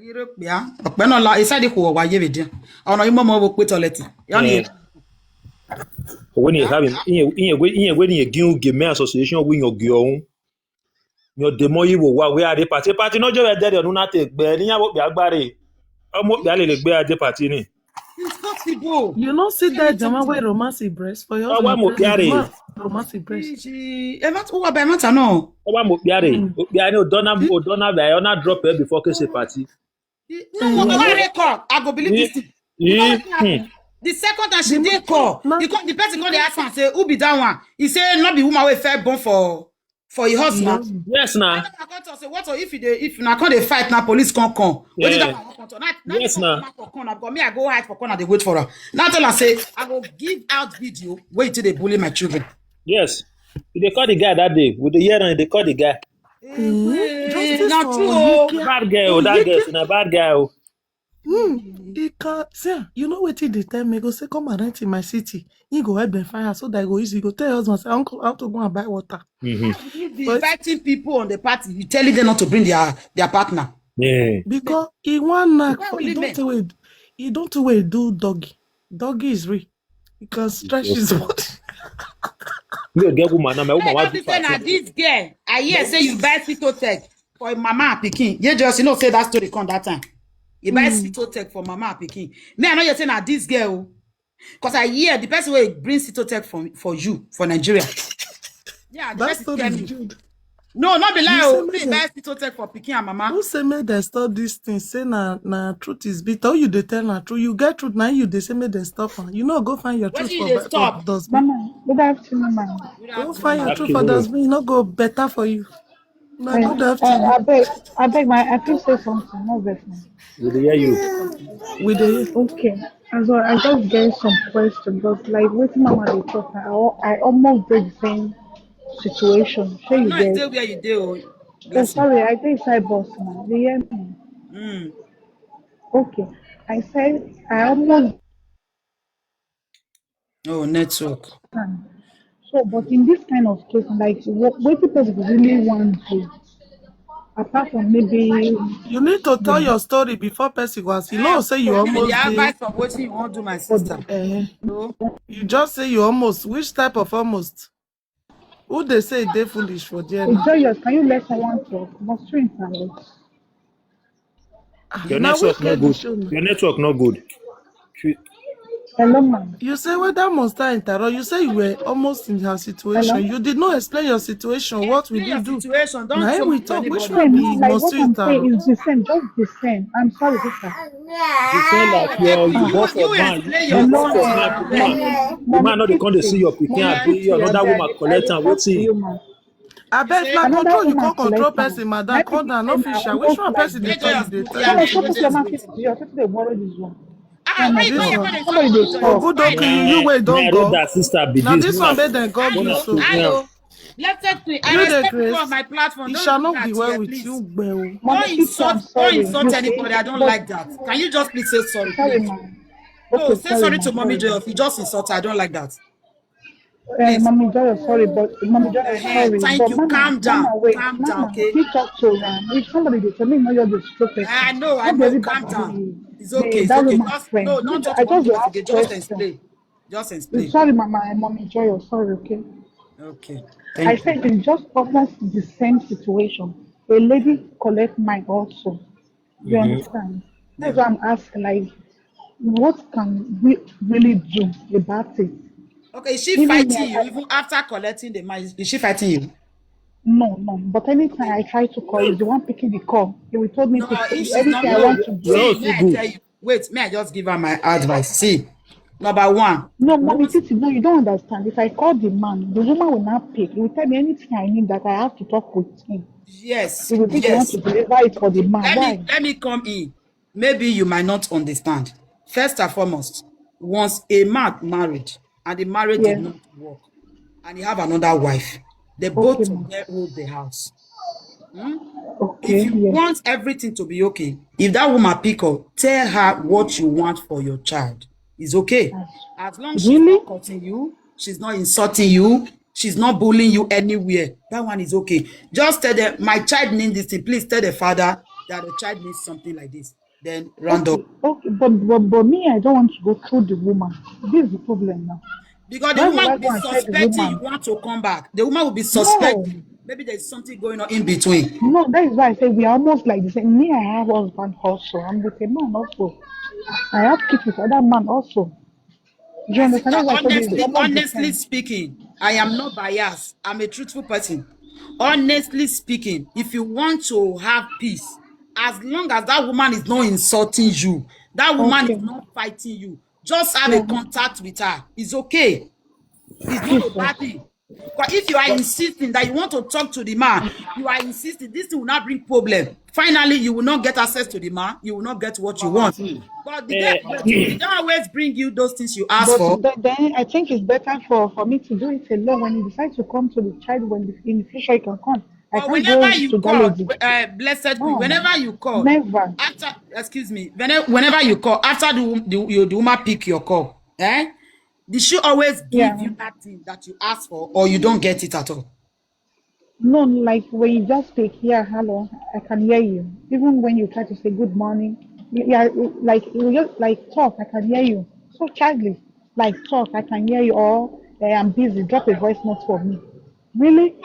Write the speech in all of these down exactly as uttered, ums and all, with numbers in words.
Europe ya. Okpe no la, isa di ko wa ye be dia. Ono imo mo wo pe toilet. Yo ni. When you have him, in a way, in a way, you give him association with your girl. Your demo you will wa we are the party. Party no job there, you not take be ni ya wo be agbare. Omo be a le gbe ade party ni. It's possible. You know, see that Jama where romance breast for your Owa mo piare. Romance breast. Iji, e mat uwa be mata no. Owa mo piare. O piare o dona o dona be o na drop e before ke se party. No, no, no, record. I go believe this thing. Ee, The second time she dey call, he come, the person come dey ask am say, "Who be that one?" He say, "No be woman wey fair born for for your husband." Yes na. I come talk say, "What if you dey, if una come dey fight na police come come?" Wetin that Yeah. One come talk? Now, now Yes, this na. One come come, na because me I go hide for corner dey wait for her. Now tell her say I go give out video wey you take dey bully my children. Yes. You dey call the guy that day. We dey hear am, you dey call the guy. Justice Na for true o. Onyeka. Bad girl, oh, that girl, na bad guy. Oh. Hmm. He can see, ah, you know what he dey tell me? Go say, "Come and rent in my city." He go help them find her so that he go easy. He go tell your husband, say, "Uncle, I have to go and buy water." Mm-hmm. If you be inviting people on the party, you telling them not to bring their their partner. Yeah. Because he one knack Why for will he you don't men? Tell way he don't tell way do doggy. Doggy is real. He can stretch his body. You get woman now, my woman I want don to say na party. This girl, I hear say you buy Citotec for mama and pikin. You just, you know, say that story come that time. You buy Citotec for mama and pikin. Me, I know you say na this girl. Because I hear the person wey bring Citotec for, for you for Nigeria. Yeah, the That person story tell is me. good. No, not be lie. You say Oh, make me dem buy Citotec for pikin and mama. Who say make dem stop this thing? Say na na truth is bitter. Who you dey tell na true? You get truth now. You dey say make dem stop am. You know, go find your What truth you for dey ba- for stop? dustbin. Mama, good afternoon, ma'am. Go find your truth Okay, for no. Dustbin. You no go better for you. Na Eh, good eh, afternoon. I beg, I beg, my, I feel say something, no vex, ma'am. We dey hear you. We dey. Okay, as well, I just get some questions, but like wetin mama dey talk, I, al- I almost dey the same situation. Shey you No, it's get? still where you dey. Oh. Oh, sorry, I dey inside bus now. Dey hear me? Mm. Okay, I said I almost Oh, network. can. So, but in this kind of case, like, what, what the person really want to do, apart from maybe You need to tell your story before person go ask. You know, say you Give me almost the dey. Advice of wetin you wan do, my sister. Eh, No. You just say you almost. Which type of almost? Who dey say e dey foolish for there now? Joyous, can you let someone talk? But strength and Your Na network no wicked good. show me. Your network no good. Fi- Hello, ma'am. You say whether must I interrupt? You say you were almost in her situation. Hello? You did not explain your situation. What will Explain you your do? Situation. Don't Na him talk we to talk. Which anybody. one Same, be like must what you I'm saying interrupt? Is the same, just the same. I'm sorry, sister. You say like you you go for You man, explain you go for yourself. man, woman. The man no dey come dey see your pikin, abi another woman collect am. Wetin? Abeg, na Another control you woman come control collect am. person, madam. Come down, no fish. Which one person dey talk? You dey tell Hey, me Joyous, this yeah, one. wait. Somebody dey Oh, talk. good, okay, you, you wait, don't My go. Elder sister be Now this this one woman. made them God you Hello, so. hello. Blessed queen, I You dey respect you grace. on my platform. It Don't shall do not that be well here, with please. You, gbẹ o. Mama, Don't keep on insult, don't sorry. insult Okay. anybody. I don't But like that. Can you just please say sorry, Sorry, please? ma'am. No, Okay, say sorry, sorry ma'am. To Mommy Sorry. Joy. If you just insult her, I don't like that. Eh, Mommy Joy, sorry, but Mommy Joy, Eh, sorry. thank But you. Mama, Calm down. Mama, wait, Calm Mama, down, okay? If you talk to her, if somebody dey tell me, no, you're the stupid. I know, I Not know. very Calm bad down. way. It's The- okay, it's that okay. woman Just, friend. no, don't I talk just to dey us ask again. Just question. Explain. Just explain. Sorry, Mama, I'm Mommy Joy, sorry, okay? Okay. I Thank you. Said it's just almost the same situation. A lady collect mine also. You Mhm. Understand? That's why I'm asking, like, what can we really do about it? Okay, is she Even fighting me, you I even after collecting the money? Is she fighting you? No, no. But anytime I try to call, the one picking the call, he will told me No, to if she's anything not I want to married, do. No, see, too me, I good. Tell you. Wait, may I just give her my advice? See, number one. No, Mommy Titi, no, you don't understand. If I call the man, the woman will not pick. He will tell me anything I need that I have to talk with him. Yes, He will think he wants yes. To deliver it for the man. Let me Why? Let me come in. Maybe you might not understand. First and foremost, once a man married and the marriage did Yeah. Not work, and he have another wife, they both Okay, ma'am. Together hold the house. Hmm? Okay, If you yeah. Want everything to be okay, if that woman pick up, tell her what you want for your child. It's okay. As long she's Really? Not cutting you, she's not insulting you, she's not bullying you anywhere. That one is okay. Just tell them, my child need this thing. Please tell the father that the child needs something like this, then round up. Okay, but, but but me, I don't want to go through the woman. This is the problem now. Because the Why woman would I will be go and tell the suspecting you woman? Want to come back. The woman will be suspecting. No, Maybe there's something going on in between. No, that is why I say we are almost like the same. Me, I have husband also. I'm with a man also. I have kids with other man also. Do you understand? That's why I said Honestly, it's almost the honestly same. Speaking, I am not biased. I'm a truthful person. Honestly speaking, if you want to have peace, as long as that woman is not insulting you, that woman is Okay. Not fighting you, just have a Yeah. Contact with her. It's okay. It's not a Jesus. Bad thing. But if you are insisting that you want to talk to the man, you are insisting, this thing will not bring problem. Finally, you will not get access to the man. You will not get what you want. But the Eh, guy, but they don't always bring you those things you ask for. But th- then I think it's better for, for me to do it alone. When he decides to come to the child, when the, in the future he can come. I But can't whenever go you to call, Daloji. Uh, blessed queen, No. Whenever you call, Never. After, excuse me, whenever, whenever you call, after the, wom- the, you, the woman pick your call, eh? Did she always give Yeah. You that thing that you asked for, or you don't get it at all? No, like when you just speak, yeah, hello, I can hear you. Even when you try to say good morning, yeah, like you just like talk, I can hear you. So childly, like talk, I can hear you. Or eh, I'm busy, drop a voice note for me. Really?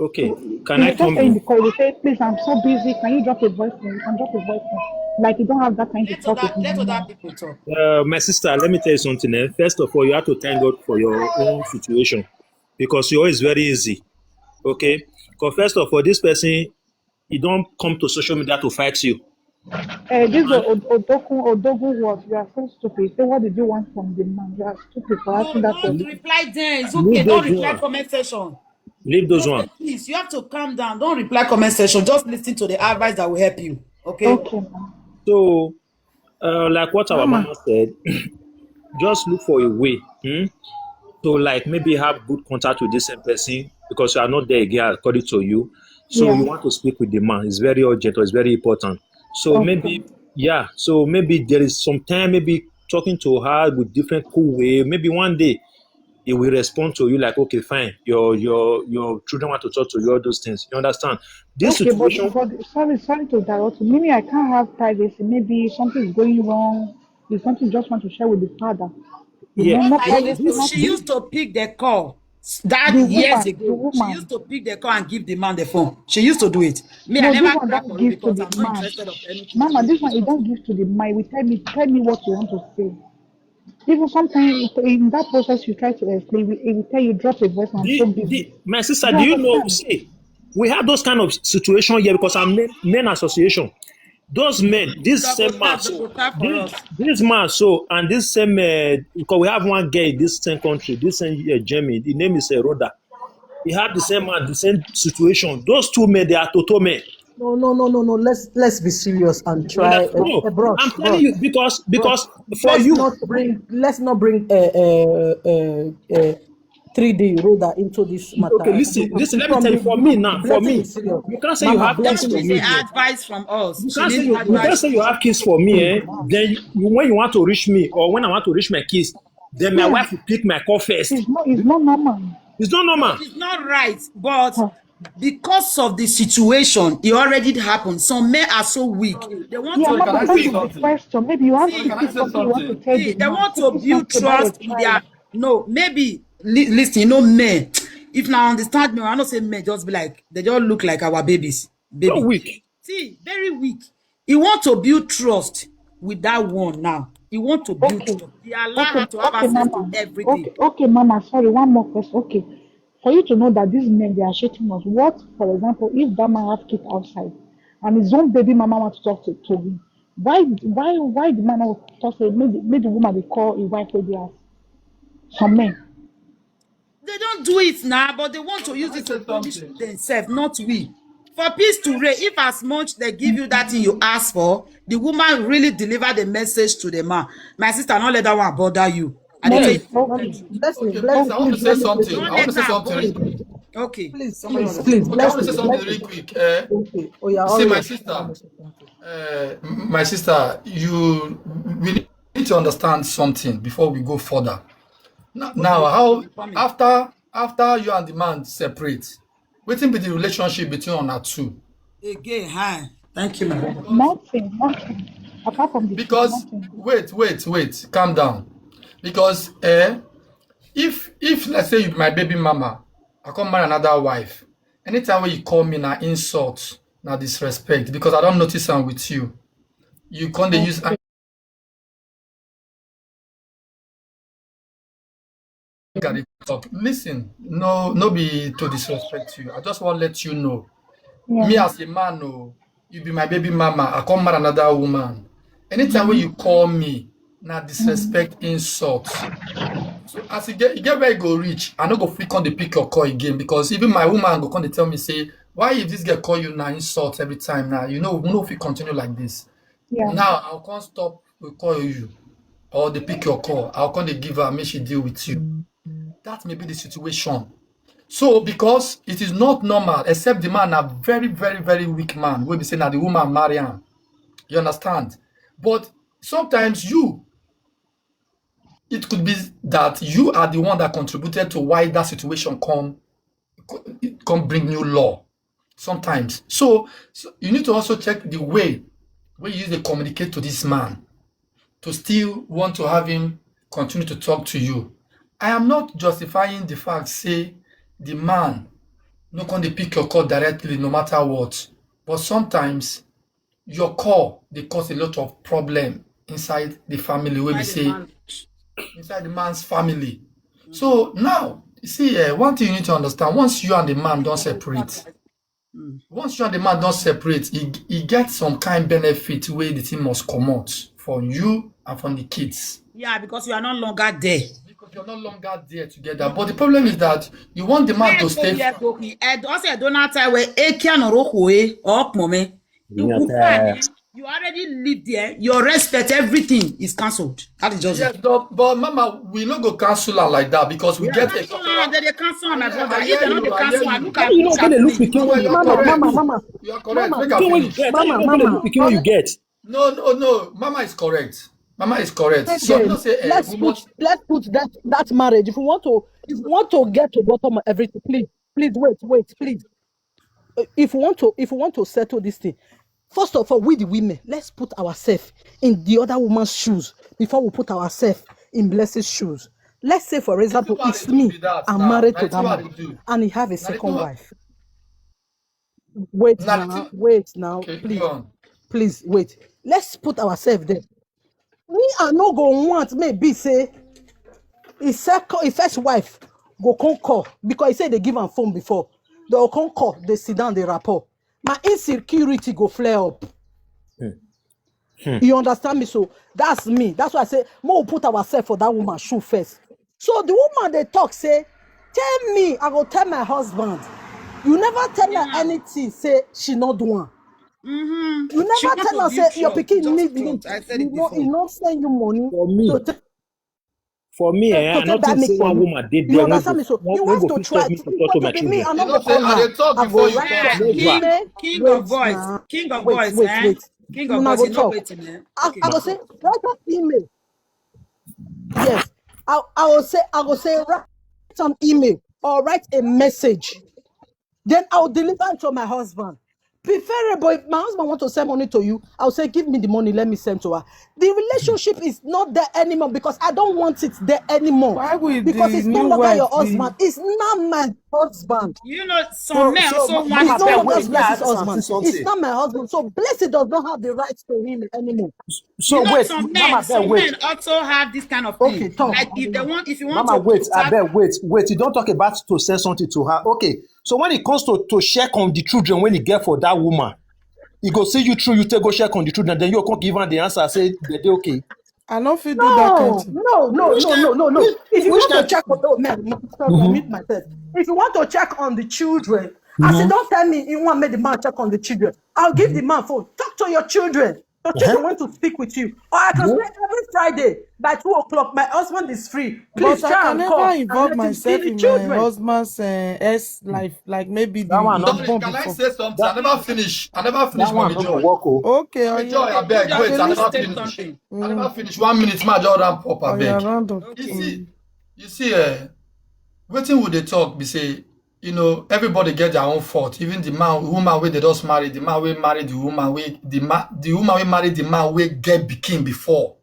Okay, You can I just come say in the in? Call, you say, please, I'm so busy. Can you drop a voice note? You can drop a voice note. Like you don't have that time to Let talk other with let me. Other people talk. Uh, my sister, let me tell you something. Eh? First of all, you have to thank God for your own situation because your own is very easy. Okay? Because first of all, this person, he don't come to social media to fight you. Uh, this is Od- Odokun Odogun, what? You are so stupid. Say, what did you want from the man? You are stupid for No, asking that don't question. Reply them. It's Leave okay. Don't those reply one. Comment section. Leave those Just one. Please, you have to calm down. Don't reply comment section. Just listen to the advice that will help you. Okay. Okay, ma'am. So, uh, like what our Mama. Mama said, just look for a way hmm, to like maybe have good contact with this same person because you are not there again according to you. So you Yeah. Want to speak with the man. It's very urgent or it's very important. So Okay. Maybe, yeah. So maybe there is some time, maybe talking to her with different cool way. Maybe one day he will respond to you like, okay, fine. Your your your children want to talk to you. All those things. You understand? This Okay, but, situation. But sorry, sorry to interrupt you. Maybe I can't have privacy. Maybe something is going wrong. If something, just want to share with the father. You Yeah. know, no I privacy, used, nothing. She used to pick the call s- that The years woman, the ago. She woman. Used to pick the call and give the man the phone. She used to do it. Me, I No, never this one cry don't for you give to because the I'm not man. Interested of anything. Mama, this one you don't give to the man. We tell me, tell me what you want to say. Even sometimes in that process you try to explain, we, we tell you drop a voice and so The, busy. the, my sister, You do you know? Understand? See, we have those kind of situation here because I'm men, men association. Those men, this That same go man, tap, that so go tap for this, us. This man, so and this same uh, because we have one guy in this same country, this same uh, Germany. The name is uh, Rhoda. He had the same man, the same situation. Those two men, they are total men. No, no, no, no, no. Let's let's be serious and You try. understand? Uh, No, uh, bros, I'm telling bros, you because bros. Because for Let's you, not bring let's not bring uh, uh, uh, uh, three D Rhoda into this matter. Okay, listen, listen. Let me From tell you. the For me now, for let's me, be serious. You can't say you Mama, have things bless for me. me. It's Yeah. Advice from us. You She can't say needs you, you can't advice. Say you have kids for me. Eh? Then you, when you want to reach me, or when I want to reach my kids, then my Yeah. Wife will pick my call first. It's not. It's not normal. It's not normal. It's not right, but Huh. Because of the situation, it already happened. Some men are so weak. They want Yeah, to Mama, Can I thank say you for the something? Question. Maybe you have Sorry, to can I pick say something you want to something? tell See, the they man. Want to If you build talk about trust the in their child. No, maybe li- listen, you know, men. If now understand me, I don't say men just be like they don't look like our babies. Baby. So weak. See, very weak. He want to build trust with that one now. He want to build Okay. Trust. He allow Okay, her to have okay, access Mama. To everything. Okay, okay, Mama. Sorry, one more question. Okay, for you to know that these men, they are cheating us. What, for example, if that man have kid outside and his own baby mama want to talk to, to him? Why, why, why the man not talk to make the, make the woman they call a wife with their some men? They don't do it now, but they want to use it to punish themselves, not we. For peace to reign, if as much they give you that thing you ask for, the woman really deliver the message to the man. My sister, don't let that one bother you. I No, dey no, tell you. Okay. Bless me, Okay, bless please, I want to say something. I want to say something. Okay. Please, Somebody please, want please, to, I bless want to say me, something bless me. Really quick. Eh? Okay. Oh yeah. See, Oh, my yeah. Sister, uh, my sister, you we need to understand something before we go further. Now, now how after after you and the man separate, wetin be the relationship between una two? Again, hi. Thank you, my brother. Nothing, nothing. Apart from the Because nothing. Wait, wait, wait, calm down. Because eh, if if let's say you be my baby mama, I come marry another wife. Anytime when you call me na insult, na disrespect because I don't notice am with you. You come dey use anger dey talk. Listen, no, no be to disrespect you. I just want let you know. Yeah. Me as a man, oh, you be my baby mama. I come marry another woman. Anytime when you call me, na disrespect, insult. So as you get, you get where you go reach, I no go fit come dey pick your call again because even my woman go come dey tell me say, why if this girl call you na insult every time now? You know, we no fit continue like this. Yeah. Now I'll come stop to call you or dey pick your call. I'll come dey give her, make she deal with you. That may be the situation. So because it is not normal, except the man na very, very, very weak man, wey be say na the woman marry am. You understand? But sometimes you, it could be that you are the one that contributed to why that situation come come bring new law sometimes. So, so you need to also check the way wey you use dey communicate to this man to still want to have him continue to talk to you. I am not justifying the fact say the man no come dey pick your call directly no matter what, but sometimes your call dey cause a lot of problem inside the family wey be say inside the man's family. So now, you see, uh, one thing you need to understand: once you and the man don't separate, once you and the man don't separate, he, he gets some kind benefit where the thing must come out from you and from the kids. Yeah, because you are no longer there. Because you're no longer there together. But the problem is that you want the man to stay. Ẹ dọ́sẹ̀ dọ́nà tá ìwé ekia nọ̀rọ̀ kò é ọ̀pọ̀ mi. You already live there. Your respect, everything is cancelled. That is just Yes, but, but Mama, we no go cancel am like that because we get a Cancel am, they dey cancel am, my brother. If they no dey cancel am, look at You know, when they look me. pikin No, when you you are get, correct. Mama, mama, You are correct. Mama, Make I so when you finish. get, Mama, you know, when they mama. look pikin when you get. No, no, no. Mama is correct. Mama is correct. So Again, no say, eh, let's we put must let's put that that marriage. If we want to if we want to get to bottom of everything, please, please wait, wait, please. Uh, If we want to if we want to settle this thing, first of all, we the women, let's put ourselves in the other woman's shoes before we put ourselves in Blessing's shoes. Let's say, for example, Wetin it's we me. do be that I'm now? married Na to wetin that we man, do? And he have a Na second wetin we wife. Wait Na now, wetin wait now, Okay, please, go on. Please wait. Let's put ourselves there. Me, I no go want maybe say his second, his first wife go come call because he said they give am phone before. They go come call, they sit down, they rapport. My insecurity go flare up. You understand me? So that's me. That's why I say, more put ourselves for that woman shoe first. So the woman they talk say, tell me, I go tell my husband. You never tell her anything. Say she not do one. Mm-hmm. You never tell her say your pikin need me. You know, he not send you money. For me, So tell for me, eh, I to don't that think make say for one me. Woman did You there when understand me? go So when you when want go to fit stop try. Me to You talk to want my to be me. Children. I'm You not know gonna say call I her. dey talk I before go you write talk. her King, email. King of Wait Voice, now. King of Wait Voice, now. King of Wait, Voice, wait, eh? wait. King of Una Voice, go you know talk. waiting, eh? I, Okay. I go say write an email. Yes. I, I will say I go say write an email or write a message. Then I'll deliver it to my husband. Preferable, if my husband want to send money to you, I'll say, give me the money, let me send to her. The relationship is not there anymore because I don't want it there anymore. Why will Because the it's no new longer your wife be? Husband. It's not my husband. You know, some So, men so also ma- want It's Mama, no their Mama, longer wife. may I Blessing's ask husband. something? It's not my husband. So Blessing does not have the right to him anymore. So You know, wait, some Mama, men, some wait. Men also have this kind of Okay, thing. talk. Like if they want, if you want Mama, to wait, put out abeg, wait, wait. You don't talk about to send something to her. Okay. So when it comes to, to check on the children when you get for that woman, he go see you through, you take go check on the children, then you come give her the answer, say they dey okay. I no fit do that kind No, thing. No, no, Which no, kind- no, no, no. which- If you which want to kind- check on, oh, man, sorry, I mute myself. If you want to check on the children, as you don't tell me you want make the man check on the children, I'll give the man phone. Talk to your children. Your children want to speak with you. Or I can say every Friday by two o'clock, my husband is free. Please But I try can and never call and involve let him see myself the in children. My husband's uh, ex life, like maybe the That one, the no. Sorry, bond can I before. Say something? I never finish. I never finish, That one Mommy no go Joy. Work, oh. Okay, oh, Mommy Joy, yeah. I beg, Let wait, me I never say finish. Something. I never finish. One minute, ma, just ramp up, I Oh, yeah, beg. Round up. You see, you see, uh, wetin we dey talk be say you know, everybody get their own fault. Even the man, woman wey dey just marry, the man wey marry the woman wey, the ma-, the woman wey marry the man wey get pikin before,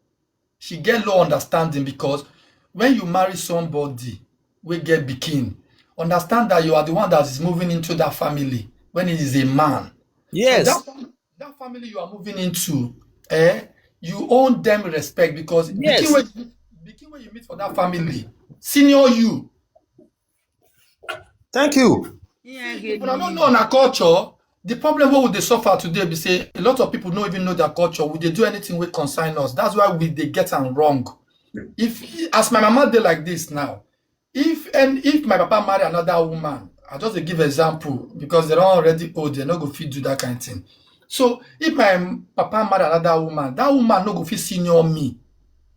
she get low understanding, because when you marry somebody wey get pikin, understand that you are the one that is moving into that family when he is a man. So Yes. that fam-, that family you are moving into, eh, you own them respect, because pikin Yes. wey, pikin wey you meet for that family senior you. Thank you. Yeah, If una no know una culture, the problem wey we dey suffer today be say a lot of people no even know their culture. We dey do anything wey concern us. That's why we dey get am wrong. If, as my mama dey like this now, if, and if my papa marry another woman, I just dey give example because they don already old, they no go fit do that kind thing. So if my papa marry another woman, that woman no go fit senior me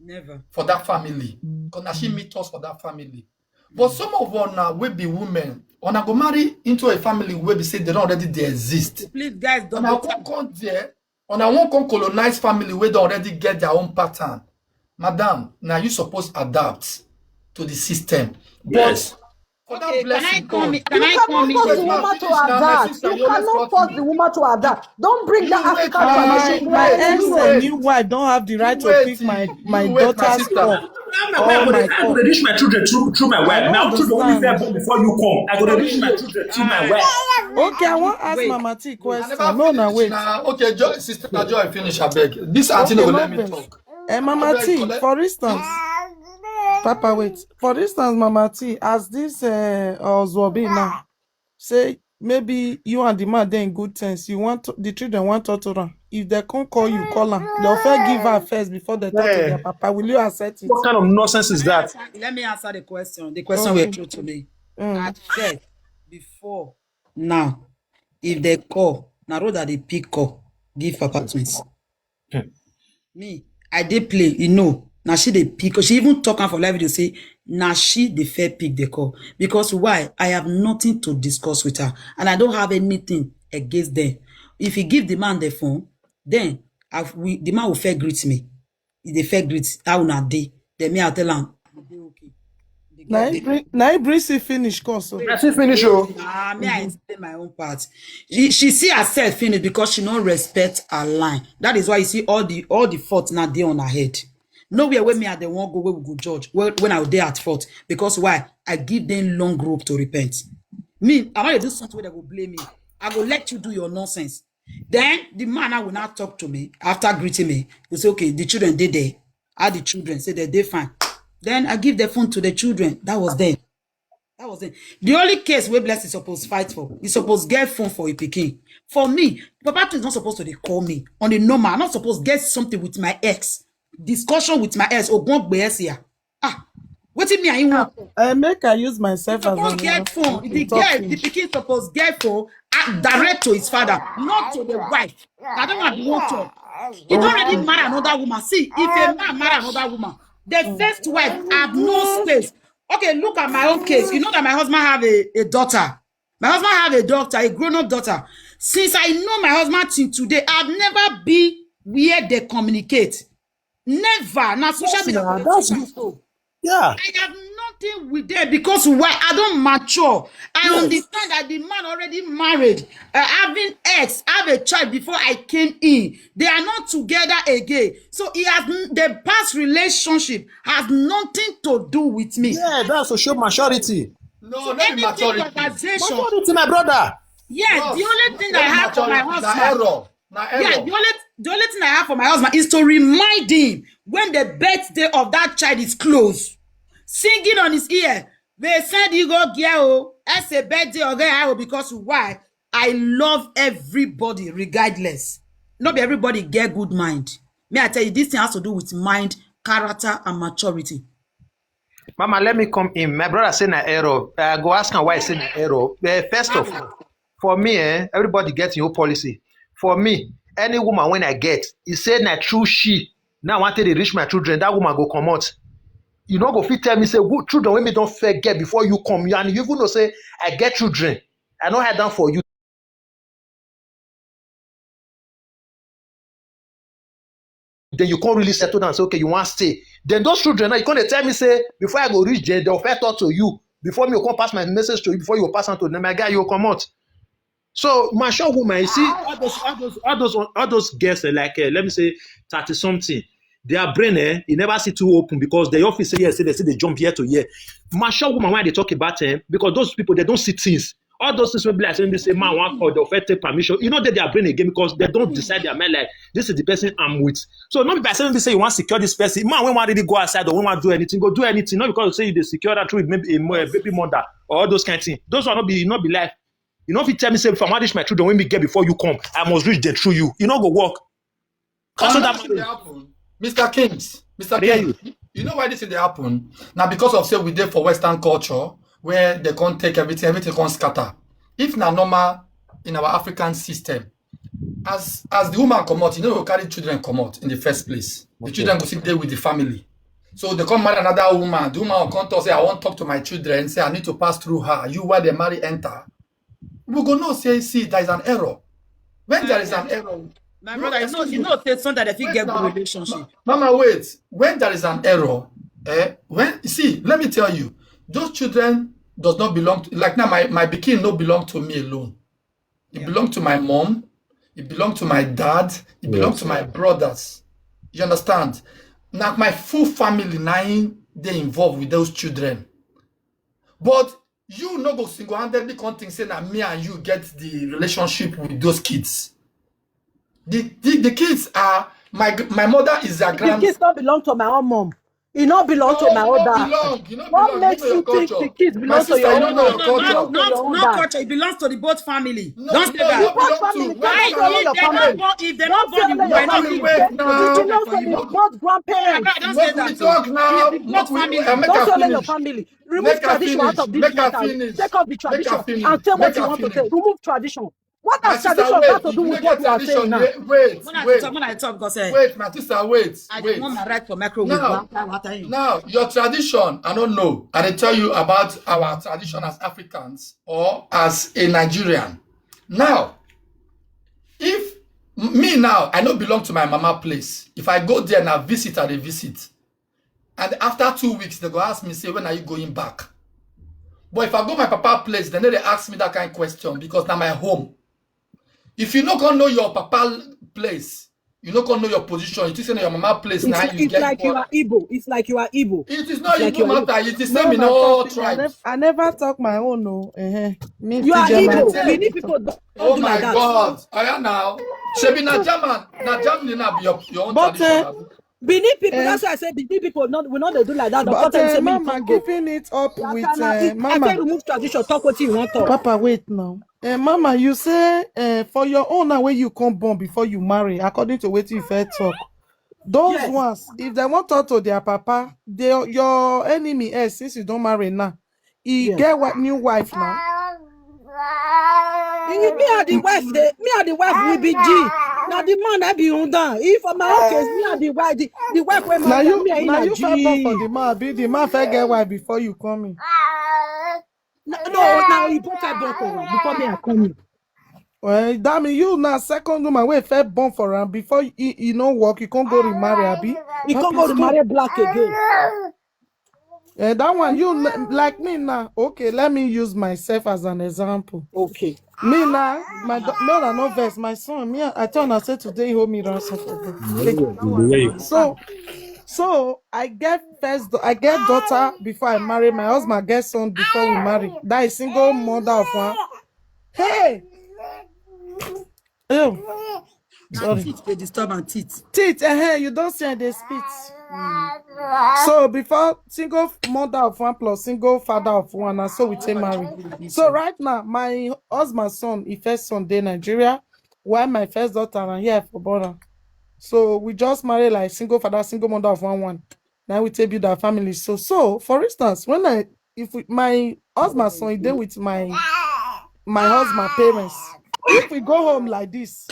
Never. for that family, because na she meet us for that family. But some of una wey be women, una go marry into a family wey be say they don already dey exist. Please, guys, don't Una go come come there, una wan come colonize family wey don already get their own pattern. Madam, na you suppose adapt to the system. But Yes. for Okay, that can I blessing come God, in? Can You I come cannot in? force the Wait, now woman to finish now, my adapt. sister. You You always cannot cut force me. the woman to adapt. Don't bring You that wait, African ah, My, tradition. you my wait, ex you and wait, new wife don't have the you right to wait, pick my you my wait, my daughter's sister. call Now my wife or go my dey, I go call. dey reach my children through, through my I wife. don't My own children wey understand. first born before you come, I go dey reach my children through my wife. Okay, I wan ask Wait. Mama T I question. never No, na finish wait. Now. Okay, Joy, sister Joy, finish abeg. This auntie no Okay, go no let me vex. Talk. Eh, Mama Abeg, T, collect. For instance, Papa, wait. For instance, Mama T, as this uh, Ozuobi now, say maybe you and the man dey in good things. You want to, the children want to run. If they can't call you, call them. They'll first give her first before they talk to their papa. Will you accept it? What kind of nonsense is that? Let me answer the question. The question okay. Were true to me. Mm. At first, before now, if they call, na road that they pick call, give papa twins. Me, I dey play, you know. Now she dey pick, she even talk am for live video say now she dey fair pick the call. Because why? I have nothing to discuss with her, and I don't have anything against them. If he give the man the phone, then I, we, the man will fair greet me. If they fair greet, how una dey? Then me, I'll tell am, "I dey okay." Na him bring, na him bring see finish call so. I see finish oh. Ah, me, I explain my own part. She, she see herself finish because she no respect her line. That is why you see all the, all the fault now dey on her head. Nowhere where me and them won't go, where we go judge, when, when I dey at fault. Because why? I give them long rope to repent. Me, I want to do something where they go blame me. I go let you do your nonsense. Then the man now will not talk to me after greeting me. He say, "Okay, the children dey there." How the children say that they fine. Then I give the phone to the children. That was then. That was it. The only case where Blessing suppose fight for, he suppose get phone for a pikin. For me, Papa Twins not supposed to dey call me on the normal. I'm not supposed to get something with my ex. Discussion with my ex. Ogun gbe ex here. Ah, wetin me and you want? I make I use myself as Suppose an get phone. The talk girl, to the pikin suppose get phone and direct to his father, not to the wife. I don't want to want to. He don't already marry another woman. See, if a man marry another woman, the first wife have no space. Okay, look at my own case. You know that my husband have a, a daughter. My husband have a daughter, a grown-up daughter. Since I know my husband till today, I've never been where they communicate. Never. Now social Yes, media. na, that's good. Yeah. I have nothing with them because why? I don't mature. I understand that the man already married, uh, having ex, have a child before I came in. They are not together again. So he has n- the past relationship has nothing to do with me. Yeah, that's to show maturity. No, not be Anything maturity. Conversation. Maturity, my brother. Yeah, Bros, the only thing not that I be have for my maturity. Na husband. Error. Na Yeah, error. the only the only thing I have for my husband is to remind him when the birthday of that child is close. Singing on his ear, they send you go girl, as a birthday or girl, because why? I love everybody regardless. Not be everybody get good mind. Me, I tell you, this thing has to do with mind, character, and maturity. Mama, let me come in. My brother say na error. I go ask him why he say na error. Eh, first of all, for me, eh, everybody get your own policy. For me, any woman when I get, he say na true she. Now I want to reach my children. That woman go come out. You know, go fit tell me say good children when me don't forget before you come. You and you even know say I get children. I don't head down for you. Then you can't really settle down and say, okay, you want to stay. Then those children now, you can't tell me say before I go reach there, they'll first talk to you. Before me, you come pass my message to you, before you pass on to them, my guy, you come out. So mature woman, you see, all those, all those, all those, all those girls, eh, like, uh, let me say, thirty something, their brain, eh, you never see too open because they often say yes, say they see they jump year to year. Mature woman, why they talk about them? Because those people, they don't see things. All those things will be like saying they say man one call, they'll first take permission. You know that their brain again because they don't decide their mind like this is the person I'm with. So not by saying they say you want to secure this person. Man, when one really go outside or when one do anything, go do anything. Not because say you dey secure that through maybe a, mo- a baby mother or all those kind of things. Those are not be not be life. You know if you tell me say if I want to reach my children when we get before you come, I must reach them through you. You know go work. Cancel that Wetin dey marriage. Happen, Mister Kings, Mister I dey hear Kings, you know why this thing dey happen? Na because of say we dey for Western culture where they can't take everything, everything can't scatter. If na normal in our African system, as as the woman comot, you know, go carry children comot in the first place. The Okay. Children go sit there with the family. So they come marry another woman. The woman will come talk say, "I want to talk to my children." Say, "I need to pass through her." You why they marry enter? We go know say see there is an error. When there is an error, My no, brother, you know, excuse you me. know, say sometimes they fit Wait get good now. relationship. Mama, wait. When there is an error, eh? When you see, let me tell you, those children does not belong to, like now. My my pikin no belong to me alone. It Yeah. belong to my mom. It belong to my dad. It belong Yes. to my brothers. You understand? Now my full family now they involved with those children. But you no go single-handedly come think say na me and you get the relationship with those kids. The the, the kids are my gr- my mother is their The grand. Kids don't belong to my own mom. It not belong to my No, own you no dad. belong. You no What belong. Makes You know you your think culture. The kids My belong to sister, your you own know dad? your No, no, culture. Belong to not, your own not dad. Culture. It belongs to the both family. No, Don't say no, that. you What belong family? to. Don't Wait Why say only if your they don't family. Go, if they Don't don't say go, you only your might not family. be. Wait It now. belongs to the both grandparents. Don't say Let me that. talk now. It's the both Make we family. uh, make Don't I say only your finish. Family. Make Remove I tradition out finish. Of this Make I matter. finish. Take off the Make I tradition finish. And say what Make you I want to say. finish. Remove tradition. What My has sister, tradition wait. Got to do You with no what get you are tradition. Saying now? Wait, wait, When I wait. talk, when I talk, go say. Wait, my sister, wait, I wait. Don't want my right for microwave. Now, What are you? Now, your tradition, I don't know. I dey tell you about our tradition as Africans or as a Nigerian. Now, if me now, I no belong to my mama place. If I go there now, visit, I dey visit. And after two weeks, they go ask me, say, "When are you going back?" But if I go my papa place, then they ask me that kind of question because now my home. If you no go know your papa place, you no go know your position. You think say na your mama place. It's, Now like, you it's get like you what- are Igbo. It's like you are Igbo. It is not It's like Igbo you are matter. It is No, same in my all topic, I, nev- tribes. I never talk my own. No. Eh, eh. Me, You are T J, my Igbo. topic. Benin people don't Oh do my like that. God! I am now. Shebi na German, na Germany na be your your own But, tradition. uh, Abi? Benin people. Eh. That's why I say Benin people not we not they do like that. Don't But tell me uh, say me Mama, Congo. Giving it up You are with uh, Tana- I Mama. Say remove tradition. Talk what you want talk. Papa, wait now. Uh, Mama, you say uh, for your own now where you come born before you marry, according to what you first talk. Those Yes. Ones, if they want talk to their papa, they your enemy eh, since you don't marry now, he Yes. Get what new wife now. Eh, me and the wife, they, me and the wife will be G. Now the man I be undone. If for my own case, me and the wife, the, the wife will Now marry you, me, I now na you fell born for G. The man, be the man fair get wife before you come in. No, no, now he put her born for her before me I come in. Well, that mean you now second woman wey first born for am before e e no work, you can't go remarry, abi? He can't go to marry black again. Eh, that one you n- like me now. Okay, let me use myself as an example. Okay. Me now, my do- no, no, no verse. My son, me, I tell her say today he hold me ransom for God. So, so I get first, do- I get daughter before I marry. My husband get son before we marry. That is single mother of one. Hey, oh, Na sorry. Teeth, they disturb and teeth. Teeth, eh, eh, you don't see they spit. So before single mother of one plus single father of one, and so we take marry. So right now, my husband's son, his first son, dey Nigeria, while my first daughter and here for border. So we just marry like single father, single mother of one one. Now we take build our family. So so for instance, when I if we, my husband's son is there with my my husband parents, if we go home like this,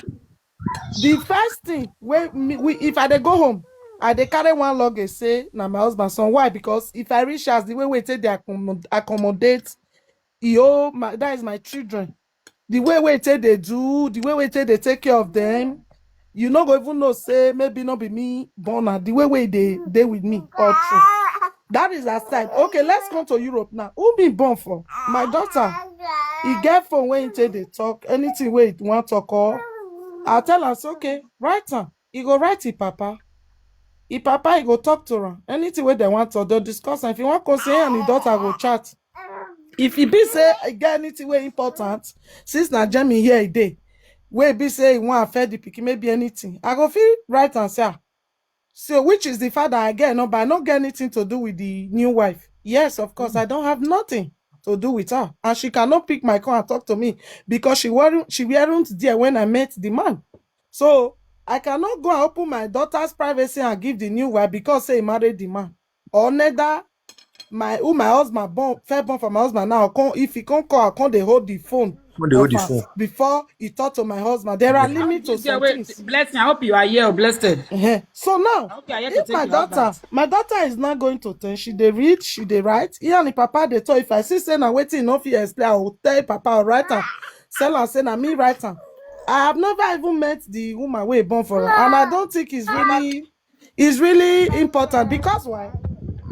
the first thing wey me we if I dey go home, I dey carry one luggage say na my husband son. Why? Because if I reach house, the way we take dey accommod- accommodate, e oh my that is my children. The way we take dey do, the way we take dey take care of them, you no go even know say maybe no be me born am. The way wey dey dey with me all through. That is her side. Okay, let's come to Europe now. Who be born for? My daughter. He get phone wey he take dey talk. Anything wey he wan talk, or I tell am say, okay, write am. He go write him papa. Him papa, he go talk to am. Anything wey dem wan talk, dem discuss am. If he wan come say him and him daughter go chat. If e be say e get anything wey important, since na Germany here e dey, wey be say e wan affect the pikin, maybe anything, I go fit write am say, ah, so which is the father? I get number. I no get anything to do with the new wife. Yes, of course, I don't have nothing to do with her. And she cannot pick my call and talk to me because she weren't, she weren't there when I met the man. So I cannot go and open my daughter's privacy and give the new wife because say he married the man. Or neither my, who my husband born, first born for my husband now, come, if he come call, come dey hold the phone. When they hold the phone. Before he talk to my husband. There are limits to some things. Blessing, I hope you are here, blessed. Uh-huh. So now, if my daughter, my daughter is not going to turn, she dey read, she dey write. He and the papa dey talk. If I see say na wetin no fit explain, I will tell papa, or write am, sell am, say na me write am. I have never even met the woman wey born for her, and I don't think it's really, it's really important. Because why?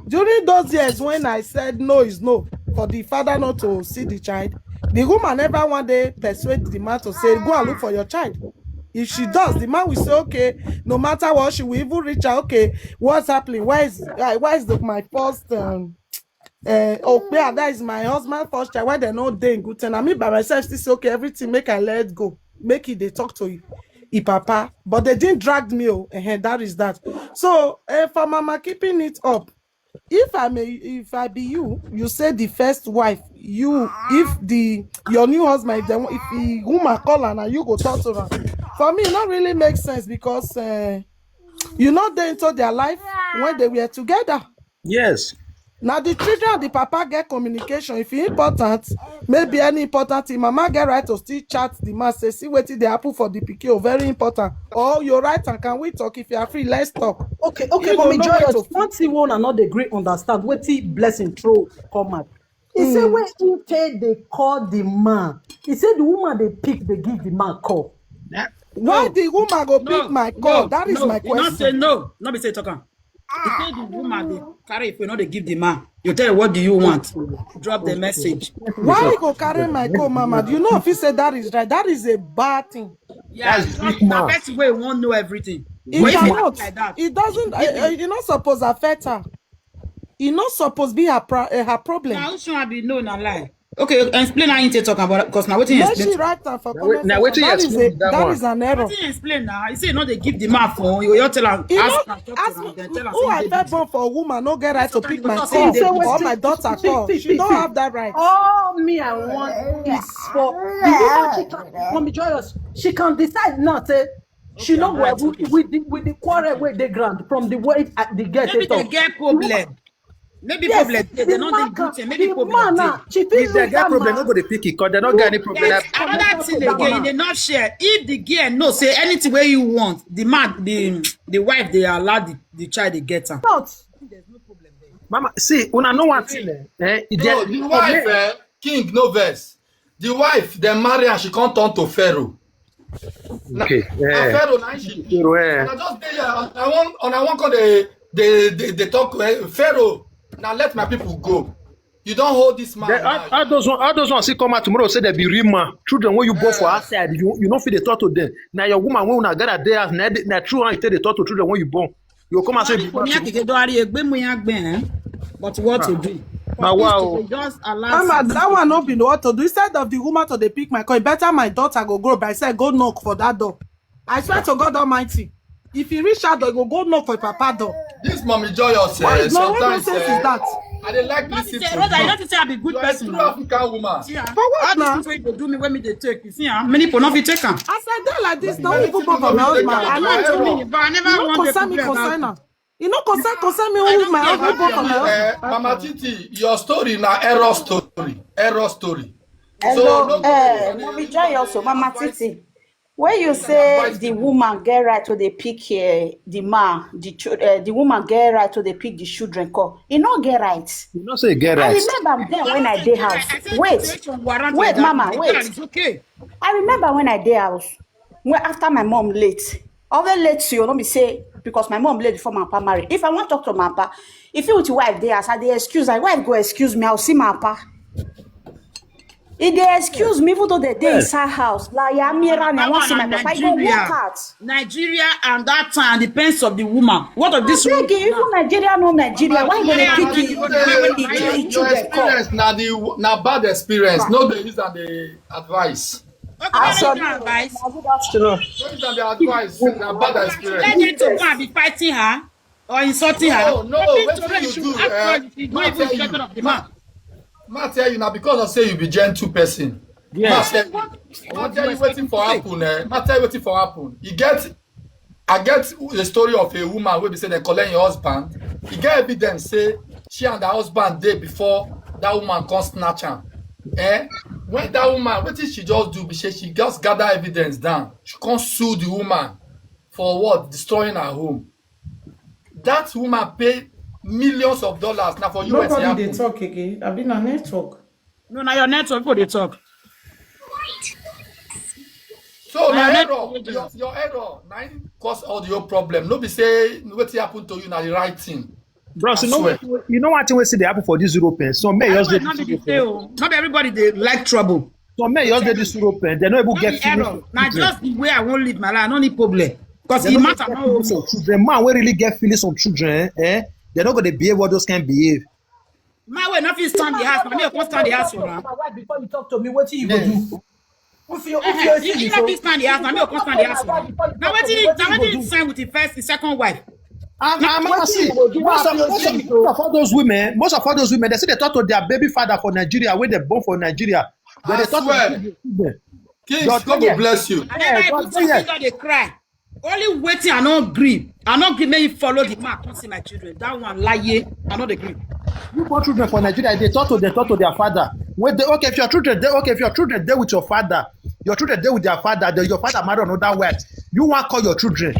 During those years when I said no is no for the father not to see the child, the woman never one day persuade the man to say, go and look for your child. If she does, the man will say, okay, no matter what, she will even reach out, okay, what's happening? Why is, uh, why is the, my first, um, uh, okay, that is my husband first child. Why they no dey in good time? I mean, by myself, still say, okay, everything, make I let go. Make it, they talk to you, him papa. But they didn't drag me. Oh, uh-huh, that is that. So, uh, for mama keeping it up, if I may, if I be you, you say the first wife, you, if the, your new husband, if the, if the woman call her and you go talk to her, for me, it not really make sense because, uh, you know, they into their life when they were together. Yes. Now the children and the papa get communication. If it important, maybe any important thing, mama get right to still chat the man, say, see wetin dey happen for the pikin, oh, very important. Or you write and can we talk? If you are free, let's talk. Okay, okay, Mommy Joyous, one thing wey una no dey gree understand, wetin Blessing throw come out. He say when he take dey call the man, he say the woman dey pick, dey give the man call. Why the woman go pick my call? That is my question. No, no be say talk am. He say the woman dey carry phone, no dey give the man. You tell her, what do you want? Drop the message. Why you go carry my call, mama? Do you know if you say that is right? That is a bad thing. Yeah, that's big man. Person wey wan know everything. It doesn't. It doesn't. It not suppose affect her. It not suppose be her pro, uh, her problem. Now, who should I be? No, na lie. Okay, explain how you take talk about, because now wetin you explain. She write am for comment. Now wetin you explain? That is an error. Wetin you explain now? You say no dey give the man phone. You tell am, ask am, talk to am, then tell am. Who I feel born for a woman no get right to pick my call or my daughter call. She don't have that right. All me I want is for the woman. She can, Mommy Joyous, she can decide now say she no go with the, with the quarrel wey dey ground from the way the girl take talk. Maybe they get problem. Maybe problem dey, they no dey good thing. Maybe problem dey. If they get problem, no go dey pick it, 'cause they no get any problem. Another thing again, in a nutshell, if the girl know say anything wey you want, the man, the the wife, they allow the, the child, they get am. Mama, see, una know one thing, eh? No, the wife, eh, king no vex. The wife, dem marry and she come turn to Pharaoh. Okay. Na Pharaoh na she. Pharaoh, eh. And I just dey here, and I wan, and I wan come dey, dey, dey, dey talk, eh, Pharaoh, now let my people go. You don't hold this man. All those one, all those ones see come out tomorrow say they be real man. Children when you born for outside, you, you no fit dey talk to them. Now your woman when una gather dey house, na true one you take dey talk to children when you born. You come and say, but what to do? Now, wow. Just allow. Mama, that one no be what to do. Instead of the woman to dey pick my call, better my daughter go grow by say go knock for that door. I swear to God Almighty, if he reach out door, go go knock for papa door. This Mommy Joyous, eh, no, what nonsense is that? I dey like listen to you. Rosa, you don't say I be good person. You are a true African woman. For what now? All this thing wey you do me, when me dey take, you see, ah, many people no fit take am. As I dey like this, no even go for my husband. I like to me. But I never want to concern me, concern am. You know, concern, concern me with my husband, go for my husband. Mama Titi, your story na error story, error story. Hello, eh, Mommy Joy also, Mama Titi. When you say the woman get right to dey pick, eh, the man, the chil-, eh, the woman get right to dey pick the children call. E no get right. You no say get right. I remember then when I dey house. Wait, wait, Mama, wait. I remember when I dey house. When after my mom late, always late to you, no be say because my mom late before my papa marry. If I wan talk to my papa, if you with your wife dey as I dey excuse, my wife go excuse me, I will see my papa. E dey excuse me even though they dey inside house. Like, yeah, me run, I wan see my papa. E go work out. Nigeria and that time depends of the woman. What of this Abeg, even Nigeria, no Nigeria. Why you gonna pick it? It Your experience na the na bad experience. No dey use am dey advice. Okay, sorry. Advice. Na good afternoon. No use am dey advice. Na bad experience. Let them to go and be fighting her or insulting her. No, no, wetin you do? Eh, ma tell you. Ma tell you na because of say you be gentle person. Yes. Ma tell you wetin for happen. Eh? Ma tell you wetin for happen. You get I get the story of a woman wey be say dem collect im husband. E get evidence say she and her husband dey before that woman come snatch am. Eh? When that woman, wetin she just do be say she just gather evidence down. She come sue the woman for what? Destroying her home. That woman pay millions of dollars. Na for U S e Nobody dey happen. Talk again. I been on network. No, na your network people dey talk. So na Na error, your, your error, na im cause all the whole problem. No be say wetin happen to you na the right thing. Bros, I you know swear. What, you know one thing wey still dey happen for this Europe? Eh? Some men just dey Not this be Europe. Say, oh, not be everybody dey like trouble. Some men just dey this Europe. Eh? They no even Not get be feeling. Error. Na just the way I wan live my life. I no need problem. Because They e no matter get no feeling some children. Man wey really get feeling some children, eh? They no go dey behave all those kind behave. My way, nothing stand the house. Na me come stand the house for am. My wife, before you talk to me, wetin you go do? If you if you If you no fit stand the house, na me come stand the house for am. Na wetin na wetin sign with the first, the second wife. And, and man, see, most of, most, of, most of all those women, most of all those women, they say they talk to their baby father for Nigeria, when they born for Nigeria. But I they talk swear. To their children. Kings, But God yeah. Go bless you. And then I put something that they cry. Only waiting, I no gree. I no gree make you follow the man come see my children. That one lie, I no dey gree. You born children for Nigeria, they talk to they talk to their father. When they, okay, if your children, they, okay, if your children dey with your father, your children dey with their father, then your father marry another wife. You wan call your children.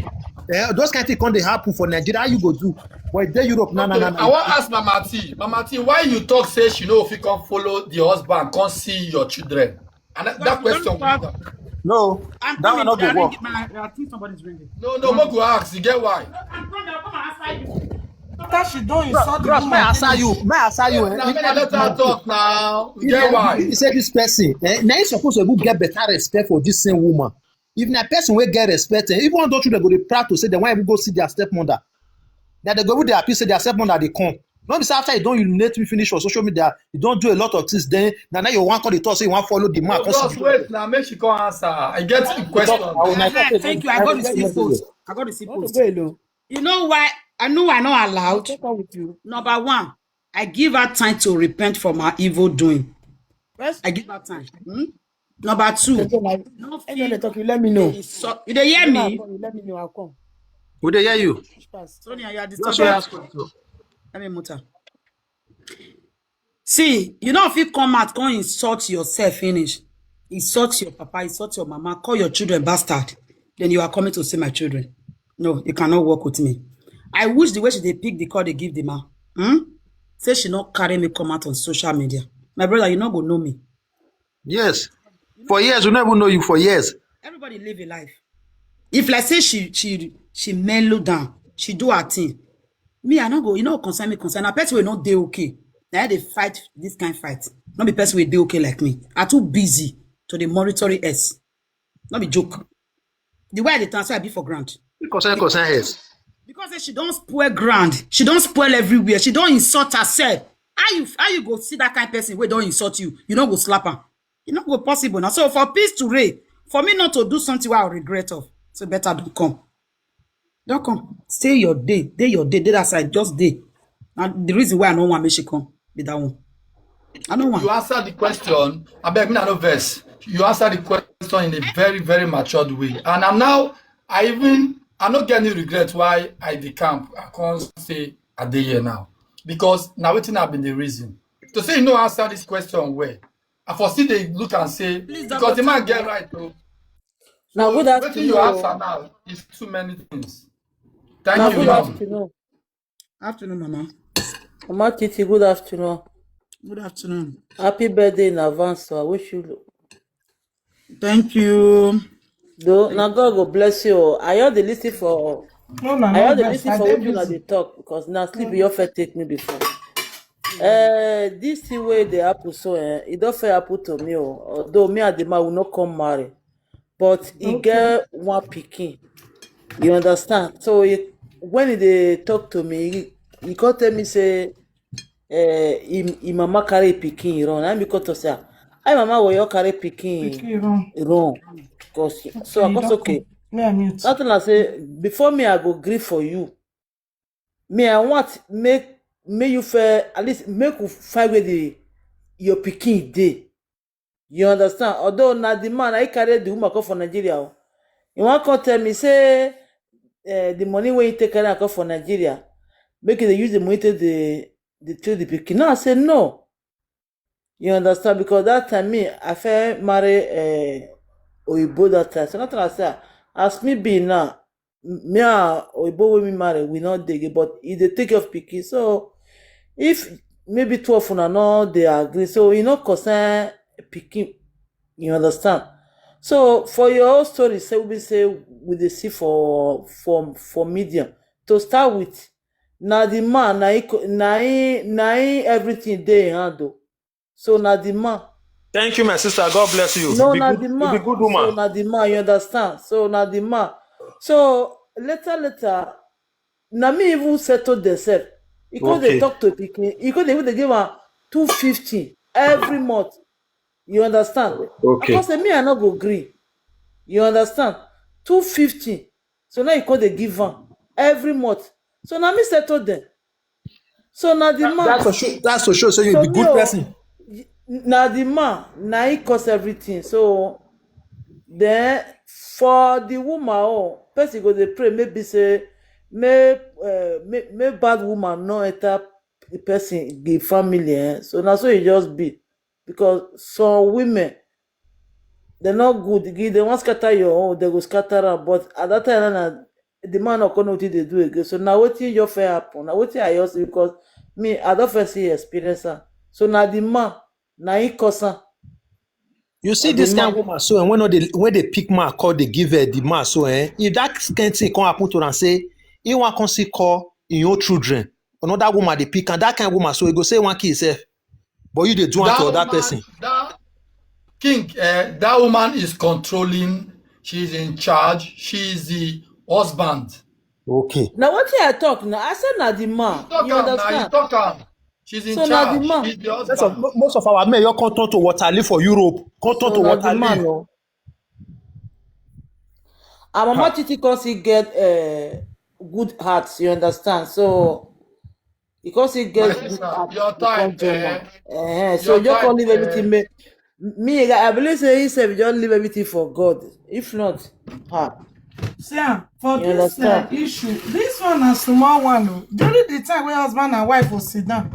Eh, those kind things come dey happen for Nigeria. How you go do? But if dey Europe, no, no, no, I no. Wan ask Mama T. Mama T, why you talk say she no fit come follow the husband, come see your children? And that, that question. No, I'm that one coming. no go I'm work. ringing my, I think somebody's ringing. No, no, make we ask. You get why? I'm coming. I'll come and answer you. After she don insult the Bros, may I woman. Answer you, may I answer you. Eh? Now, make I let her talk now. You get why? You say this person, eh? Now you suppose to even get better respect for this same woman. If na person wey get respect, eh, even though children go dey proud to say dem wan even go see their stepmother, that they go even dey happy say their stepmother dey come. No be say after you don humiliate me finish for social media, you don do a lot of things. Then na now you wan come dey talk say you wan follow the man. No, just wait now. Make she come answer. I get the question. I will, I Ah, thank you. I got the see post. I got the see Want to post. go alone. You know why? I know I not I'll allowed. take her with you. Number one, I give her time to repent from her evil doing. First, I give her time. Hmm? Number two, again, I, no anyone they fit talk, you let me know. insult. You dey hear When I me? Call, you let me know. I'll come. We dey hear you. Which pass? Sonia, you are That's why I disturbing. ask you. Let me mute her. See, you know if you come out, come insult yourself, finish. Insult your papa, insult your mama, call your children bastard. Then you are coming to see my children. No, you cannot work with me. I wish the way she dey pick the call they give the man. Hmm? Say she not carry me come out on social media. My brother, you not go know me. Yes. For years, we never know you for years. Everybody live a life. If like say she she she mellow down, she do her thing. Me, I no go, you know, concern me, concern. A person will not dey okay. Now they fight this kind fight. Not be person will dey okay like me. I too busy to the monitoring S. Not be joke. The way they transfer I be for grant. Concern, concern heads. Because say she don't spoil ground. She don't spoil everywhere. She don't insult herself. How you how you go see that kind person wey don't insult you? You don't go slap her. You not go possible now. So for peace to reign, for me not to do something where I regret of, so better don't come. Don't come. Stay your day. Day your day. Day that side. Just day. Now the reason why I don't want make she come be that one. I don't want. You answer the question. I beg me, I no vex. You answer the question in a very, very matured way. And I'm now, I even, I no get any regret why I decamp. I can't say I dey here now. Because now waiting have been the reason. To say you no answer this question well, I for still dey look and say, Please don't because the go man talk get now. Right to. Now, good Wetin you afternoon. answer now is too many things. Thank Now, you, good ma'am. Afternoon. Afternoon, Mama. Mama Titi, good afternoon. Good afternoon. Happy birthday in advance. So I wish you. Thank you. Though, now God go bless you. I heard the listen for No, na I no had the vex. listen I for dey wetin una busy. Dey talk because na sleep you fit take me before. Uh, this thing wey dey happen so, eh, e don fit happen to me o. Although me and the man we no come marry, but he Okay. Get one pikin. You understand? So he, when he dey talk to me, he, he come tell me say, eh, him, him mama carry pikin run. Na me come talk say, "Ah, how mama go your carry pikin Pikin run. run?" Because so I You come say, don "Okay." Me, I mute. Nothing I say before me I go gree for you. Me I want make make you fair at least make you find where the your pikin dey. You understand? Although na the man I carry the woman come for Nigeria. Oh. You wan come tell me say uh, the money wey you take carry am come for Nigeria, make you dey use the money take the the treat the pikin. No, I say no. You understand? Because that time me I fit marry uh, Oyibo that time. So nothing I say. As me be now, me and Oyibo wey me marry, we no dey again, but e dey take care of pikin. So if maybe two of una no dey agree, so e no concern pikin. You understand? So for your whole story, say we say we dey see for for for media. To start with, na the man na him co- na him na him everything dey him hand o. So na the man. Thank you, my sister. God bless you. No, Be na good, the be man. good So woman. na the man. You understand? So na the man. So later later, na me even settle themselves. He come dey Okay. Talk to pikin. He come dey even dey give am two fifty every month. You understand? I Okay. Come say me I no go gree. You understand? Two fifty. So now he come dey give am every month. So na me settle them. So na the man. That's for sure. That's for sure. So you So be me good o, person. y- na the man na he cause everything. So then for the woman, oh, person go dey pray maybe say make uh, make, make bad woman no enter the person the family. Eh? So na so e just be because some women dem no good. If dem wan scatter your own, dem go scatter am. But at that time na the man no come know wetin dey do again. So na wetin just fit happen. Na wetin I just see because me I don first see experience am. So na the man na him cause am. You see Na the this kind man. Woman so, and when no dey when they pick man call they give her the man so, eh? If that kind thing come happen to am, say he wan come see call in your children, another woman they pick, and that kind woman so he go say one kill himself, but you dey do am to That other woman, person. That king, uh, that woman is controlling. She's in charge. She is the husband. Okay. Na wetin I talk now. I say na the man. Talk You am now. You understand? Talk am. She's in So na the charge. Man. She's the Most of husband. Most of our men you come turn to water leaf for Europe. Come turn So to na water the man. Leaf. Oh. Our mama Titi come still get uh, good heart. You understand? So he come still My get good sister, heart. Your He time, come join am. Eh? Eh, so Your just come time, leave Eh? Everything. Me, me, I believe say he sef just leave everything for God. If not, ha. See am, for You this uh, understand? Issue, this one na small one o. During the time wey husband and wife go sit down,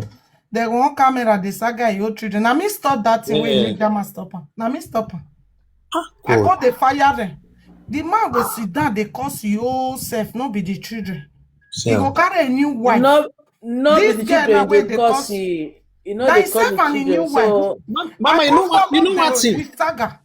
dem go on camera dey saga your children. Na me stop that thing wey Yeah. Make that man stop am. Na me stop am. I God. Come dey fire them. The man go sit down dey curse you sef, no be the children. He Yeah. Go carry a new wife. No, no be This the girl children now wey dey dey curse curse you. You know na dey curse himself the and a new children. Wife. So Ma- I Mama, you come know what? You follow know them what thing? With saga.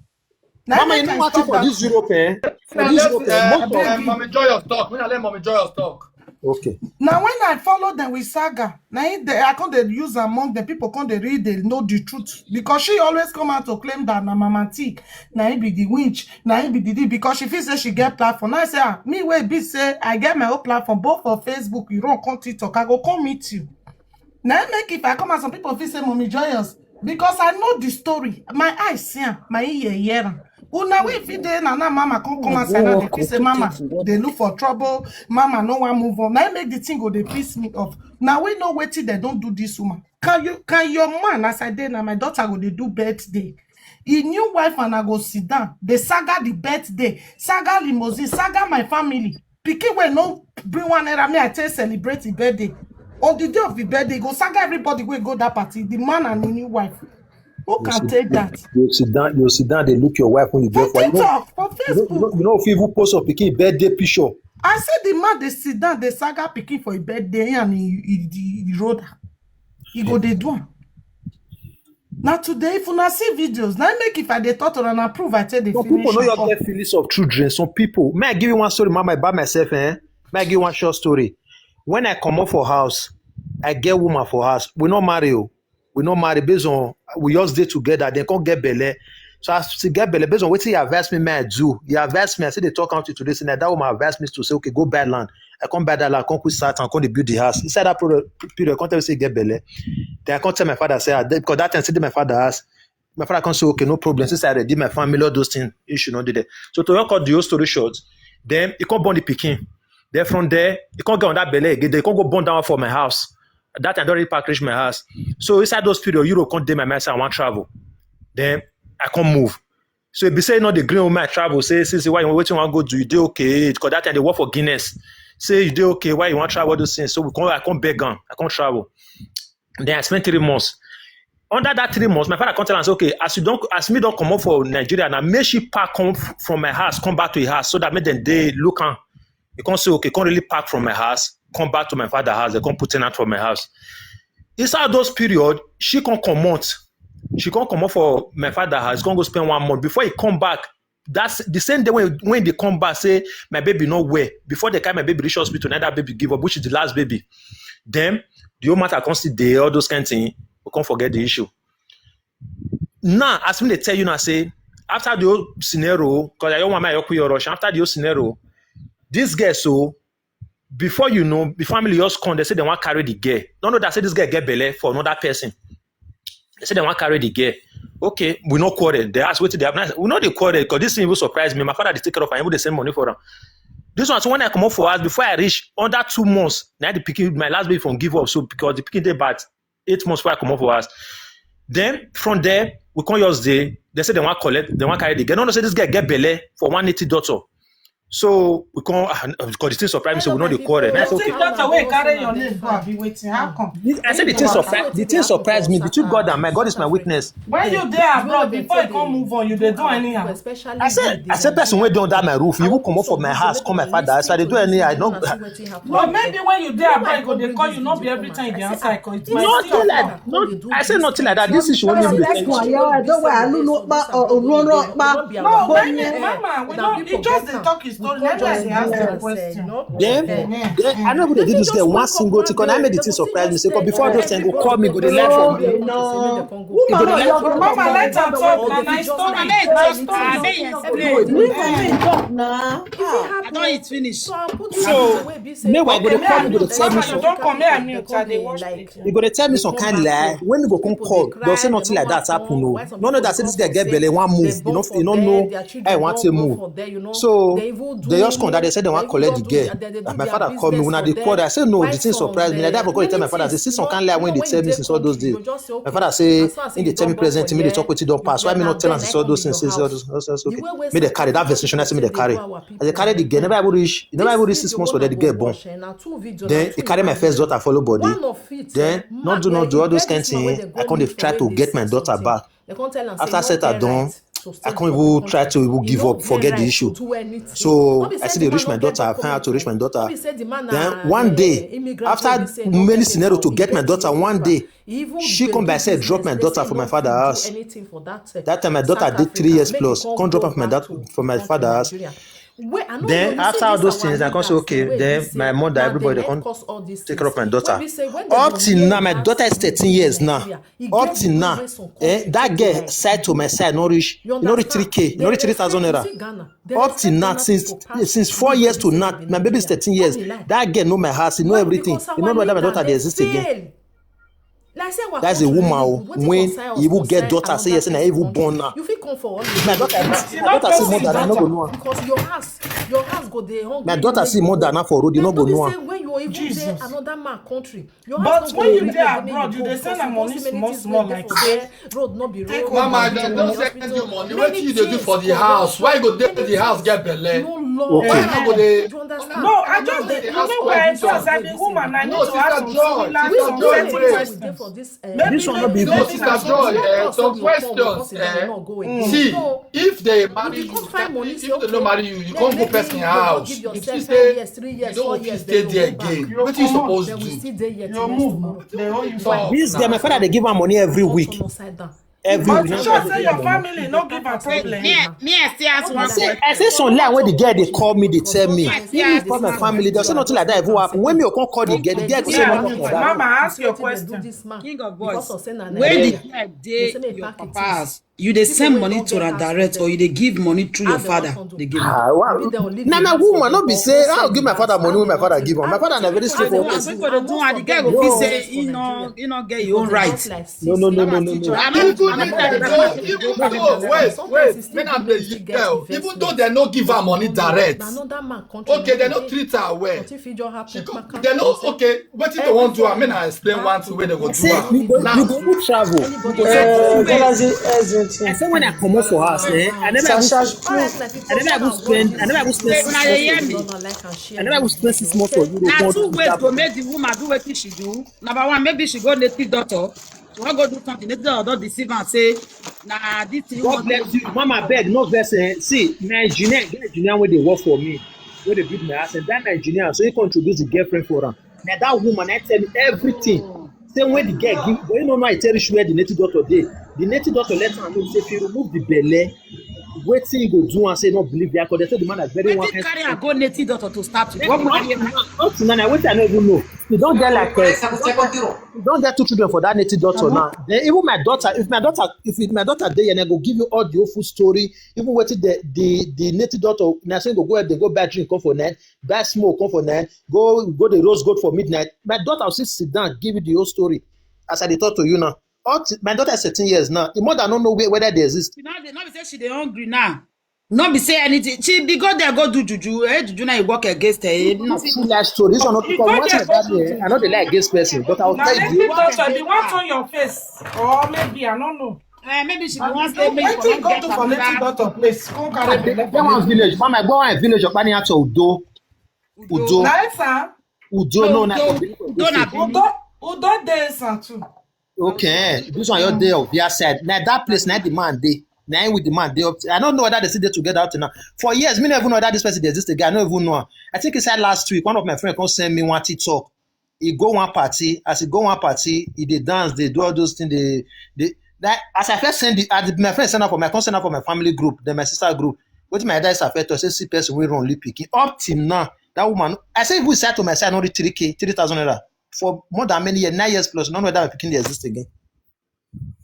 Na Mama, make you know I what thing stop for that this thing. Europe, eh? For Now this let Europe, eh? uh, Most I of uh, beg you. Mommy Joyous talk. When I let Mommy Joyous talk. Okay. Now when I follow them with saga, now he, they, I come dey use among the people come dey read they know the truth because she always come out to claim that na Mama T, na he be the winch, na he be the thing because she feel say she get platform. Now I say ah me wey be say I get my own platform both for Facebook, you run come TikTok, I go come meet you. Now I make if I come out some people feel say Mommy Joyous because I know the story. My eyes see am, my ear hear am. Una wey fit dey na now mama come come outside now dey feel say mama dey look for trouble, mama no wan move on. Na im make the thing go dey piss me off. Na we know wetin dem don do this woman. Can you can your man as I dey na my daughter go dey do birthday. He new wife and I go sit down dey saga the birthday, saga limousine, saga my family. Pikin wey no bring one naira me I take celebrate him birthday. On the day of the birthday, he go saga everybody wey go that party, the man and him new wife. Who can take that? You sit down, you sit down, they look your wife when you For get for you know, TikTok, for you know, you know, Facebook. you know if people post a pikin birthday picture. I say the man dey sit down, dey saga pikin for him birthday, and he he, he, he road. He go dey do am. Na today if una see videos, na im make if I dey talk to una na prove I take dey Some people finish know am your up. Get feelings of children. Some people, may I give you one story, mama, about myself, eh? Make I give one short story. When I comot for house, I get woman for house. We no marry o. We no marry based on, we just dey together, dem come get belle. So as she get belle, based on wetin he advise me, make I do. He advise me, I still dey talk until today, say na that woman advise me to say, "Okay, go buy land." I come buy that land, come quit start and come dey build the house. Inside that period, period, come tell me say he get belle. Then I come tell my father, say, ah, because that time still dey my father house. My father come say, "Okay, no problem. Since I ready, my family, all those things, issue no dey there." So to cut the whole story short, then he come born the pikin. Then from there, he come get on that belle again. Then he come go born down for my house. That time, I don already pack reach my house. So inside those period, Europe come dey my mind, say I wan travel. Then I come move. So if be say no dey gree with me, I travel. Say, "Since why you, wetin you wan go do? You dey okay?" Because that time they work for Guinness. Say, "You dey okay? Why you wan travel all those things?" So we come, I come beg am. I come travel. Then I spent three months. Under that three months, my father come tell am say, "Okay, as you don, as me don comot for Nigeria now, make she pack come f-, from my house, come back to your house so that make dem dey look am." He come say, "Okay," come really pack from my house, come back to my father house. They come put tenant for my house. Inside those period, she come comot. She come comot for my father house, come go spend one month. Before he come back, that's the same day when, when they come back, say my baby no well. Before they carry my baby reach hospital, na that baby give up, which is the last baby. Then the whole matter come still dey, all those kind thing. We come forget the issue. Now, as me dey tell you now, say, after the whole scenario, 'cause I don't want my yoku rush. After the whole scenario, this girl, so before you know, the family just come, they say they wan carry the girl. No know that say this girl get belle for another person. They say they wan carry the girl. Okay, we no quarrel. They ask wetin they have. Now, we no dey quarrel, 'cause this thing even surprise me. My father dey take care of am, even dey send money for am. This one, so when I comot for house, before I reach under two months, now the pikin, my last baby from give up. So because the pikin dey bad, eight months before I comot for house. Then from there, we come just dey. They say they wan collect, they wan carry the girl. No, no, say this girl get belle for one native daughter. So we come, ah, because the thing surprise me, so we no dey quarrel. That's okay. Daughter wey carry your name go, abi wetin? How come? I say the thing surprise, the thing surprise me. Between God and my God is my witness. When you dey abroad, before you come move on, you dey do anyhow. I say, I say person wey dey under my roof, you even comot for my house, come my father house, I dey do any, I don't. No, maybe when you dey abroad, go dey call you, no be every time you dey answer call. It's my nothing like, no, I say nothing like that. This issue wey we dey talk. No, when you, mama, we don't, he just dey talk his story. That's why he ask the question. Then, then I no go dey give this girl one single thing, 'cause I made the thing surprise me. Say, 'cause before those things go call me, go dey lie for me. No. Woman, your mama, let her talk. Na my story. Na my story. Leave me talk now. I don eat finish. So, meanwhile, go dey call me, go dey tell me something. Don't come here, me, I dey watch. You go dey tell me some kind lie. When you go come call, they'll say nothing like that happen. No, no, no, that say this girl get belle, one move. You know, you don't know. I want to move. So they just come that they say they want collect the girl. And my father call me when I dey call. I say no, the thing surprise me. Like that, I go tell my father, say, "See some kind lie when they tell me since all those days." My father say, "In dey tell me present, me dey talk wetin don pass. Why me not tell am since all those things?" Since all those, all those, okay. Me dey carry that vexation. I say me dey carry. As they carry the girl, never even reach, never even reach six months for the girl born. Then he carry my first daughter, follow body. Then not do, not do all those kind things. I come dey try to get my daughter back. After set I done, I can't even try to even give up, forget the issue. So I still dey reach my daughter, I find out to reach my daughter. Then one day, after many scenario to get my daughter, one day, she come by, say, drop my daughter for my father house. That time my daughter dey three years plus, come drop am for my dad, for my father house. Then after all those things, I come say, okay, then my mother, everybody come take care of my daughter. Up till now, my daughter is thirteen years now. Up till now, eh, that girl side to my side, no reach, you no reach three K, no reach three thousand naira. Up till now, since, since four years to now, my baby is thirteen years. That girl know my house, he know everything. He no know that my daughter dey exist again. That's a woman o, wey even get daughter, say yes, na even born now. My daughter, my daughter see mother, I no go know am. My daughter see mother now for road, you no go know am. But when you dey abroad, you dey send am money small small, like say, take over. Mama, dem don send you money. Wetin you dey do for the house? Why you go dey the house get belle? Okay. Why you no go dey? No, I just dey, you know why? Because I be woman, I need to ask some similar, some certain questions. This one no be, no, Sister Joy, eh, some questions, eh. See, if they marry you, if they no marry you, you can't go person house. You see say you don't fit stay there again. Wetin you suppose do? You move. They hold you back. This girl, my father dey give her money every week. Every But you sure say your family no give a problem? Me, me, I still ask one question. I say some lie wey the girl dey call me, dey tell me. If you call my family, they'll say nothing like that even happen. When me go come call the girl, the girl go say nothing like that. Mama, ask your question. King of boys, when the girl dey your papa house, you dey send money to am direct or you dey give money through your father? Dey give. Ah, wow. Na my woman, no be say I go give my father money when my father give am. My father na very straightforward person. People dey do am, the girl go feel say he no, he no get your own right. No, no, no, no, no, no. Even though, even though, wait, wait, make I dey leave girl. Even though they no give her money direct, okay, they no treat her well. She come, they no, okay, wetin they wan do am? Make I explain one thing wey they go do am. You go, you go travel. Uh, Bolaji, S J T. I say when I comot for house, eh, I never even, I never even spend, I never even spend six months for Europe. Na two ways to make the woman do wetin she do. Number one, maybe she go native doctor. She wan go do something. Native doctor don deceive am say na this thing. God bless you, mama. Beg, no vex. Eh. See, Nigerian, get Nigerian wey dey work for me, wey dey build my house. And that Nigerian, so he come introduce the girlfriend for am. Na that woman, I tell you everything. Say when the girl give, but you no know, I tell you where the native doctor dey. The native doctor let am know say if you remove the belle, wetin you go do and say no believe there, 'cause they say the man is very one kind. Carry her go native doctor to start with. What problem? Up to now, wetin I no even know. You don get like, uh, you don get two children for that native doctor now. Then even my daughter, if my daughter, if it, my daughter dey, and I go give you all the whole full story. Even wetin the the the native doctor na say go go, they go buy drink come for night, buy smoke come for night, go go the rose gold for midnight. My daughter will still sit down, give you the whole story as I dey talk to you now. Up to, my daughter is thirteen years now. The mother no know where, whether they exist. She no dey, no be say she dey hungry now. No be say anything. She be go there go do juju. Eh, juju now you work against her. Eh, no. True life story. This one not because what I got here. I know they like against person, but I'll tell you. Doctor, the one on your face, or maybe I don't know. Eh, maybe she wants to make. Wetin you go do for native doctor place? Come carry the. That one village. Mama, go one village. Okpani out Udo. Udo. Udo. Udo. No, na Udo. Udo dey Esan too. Okay, this one your day of your side. Now that place, now the man dey. Now with the man dey up. I don't know whether they still dey together up to now. For years, me never know whether this person dey exist again. I don't even know. I think he said last week, one of my friends come send me one TikTok. He go one party. As he go one party, he dey dance, they do all those things. They, they that as I first send the, as my friend send out for my, come send out for my family group, then my sister group. Wetin my dad is affect us, say see person wey run leave pikin. Up till now, that woman, I say if we sell to my side, not three K, three thousand naira. For more than many years, nine years plus, none of that pikin dey exist again.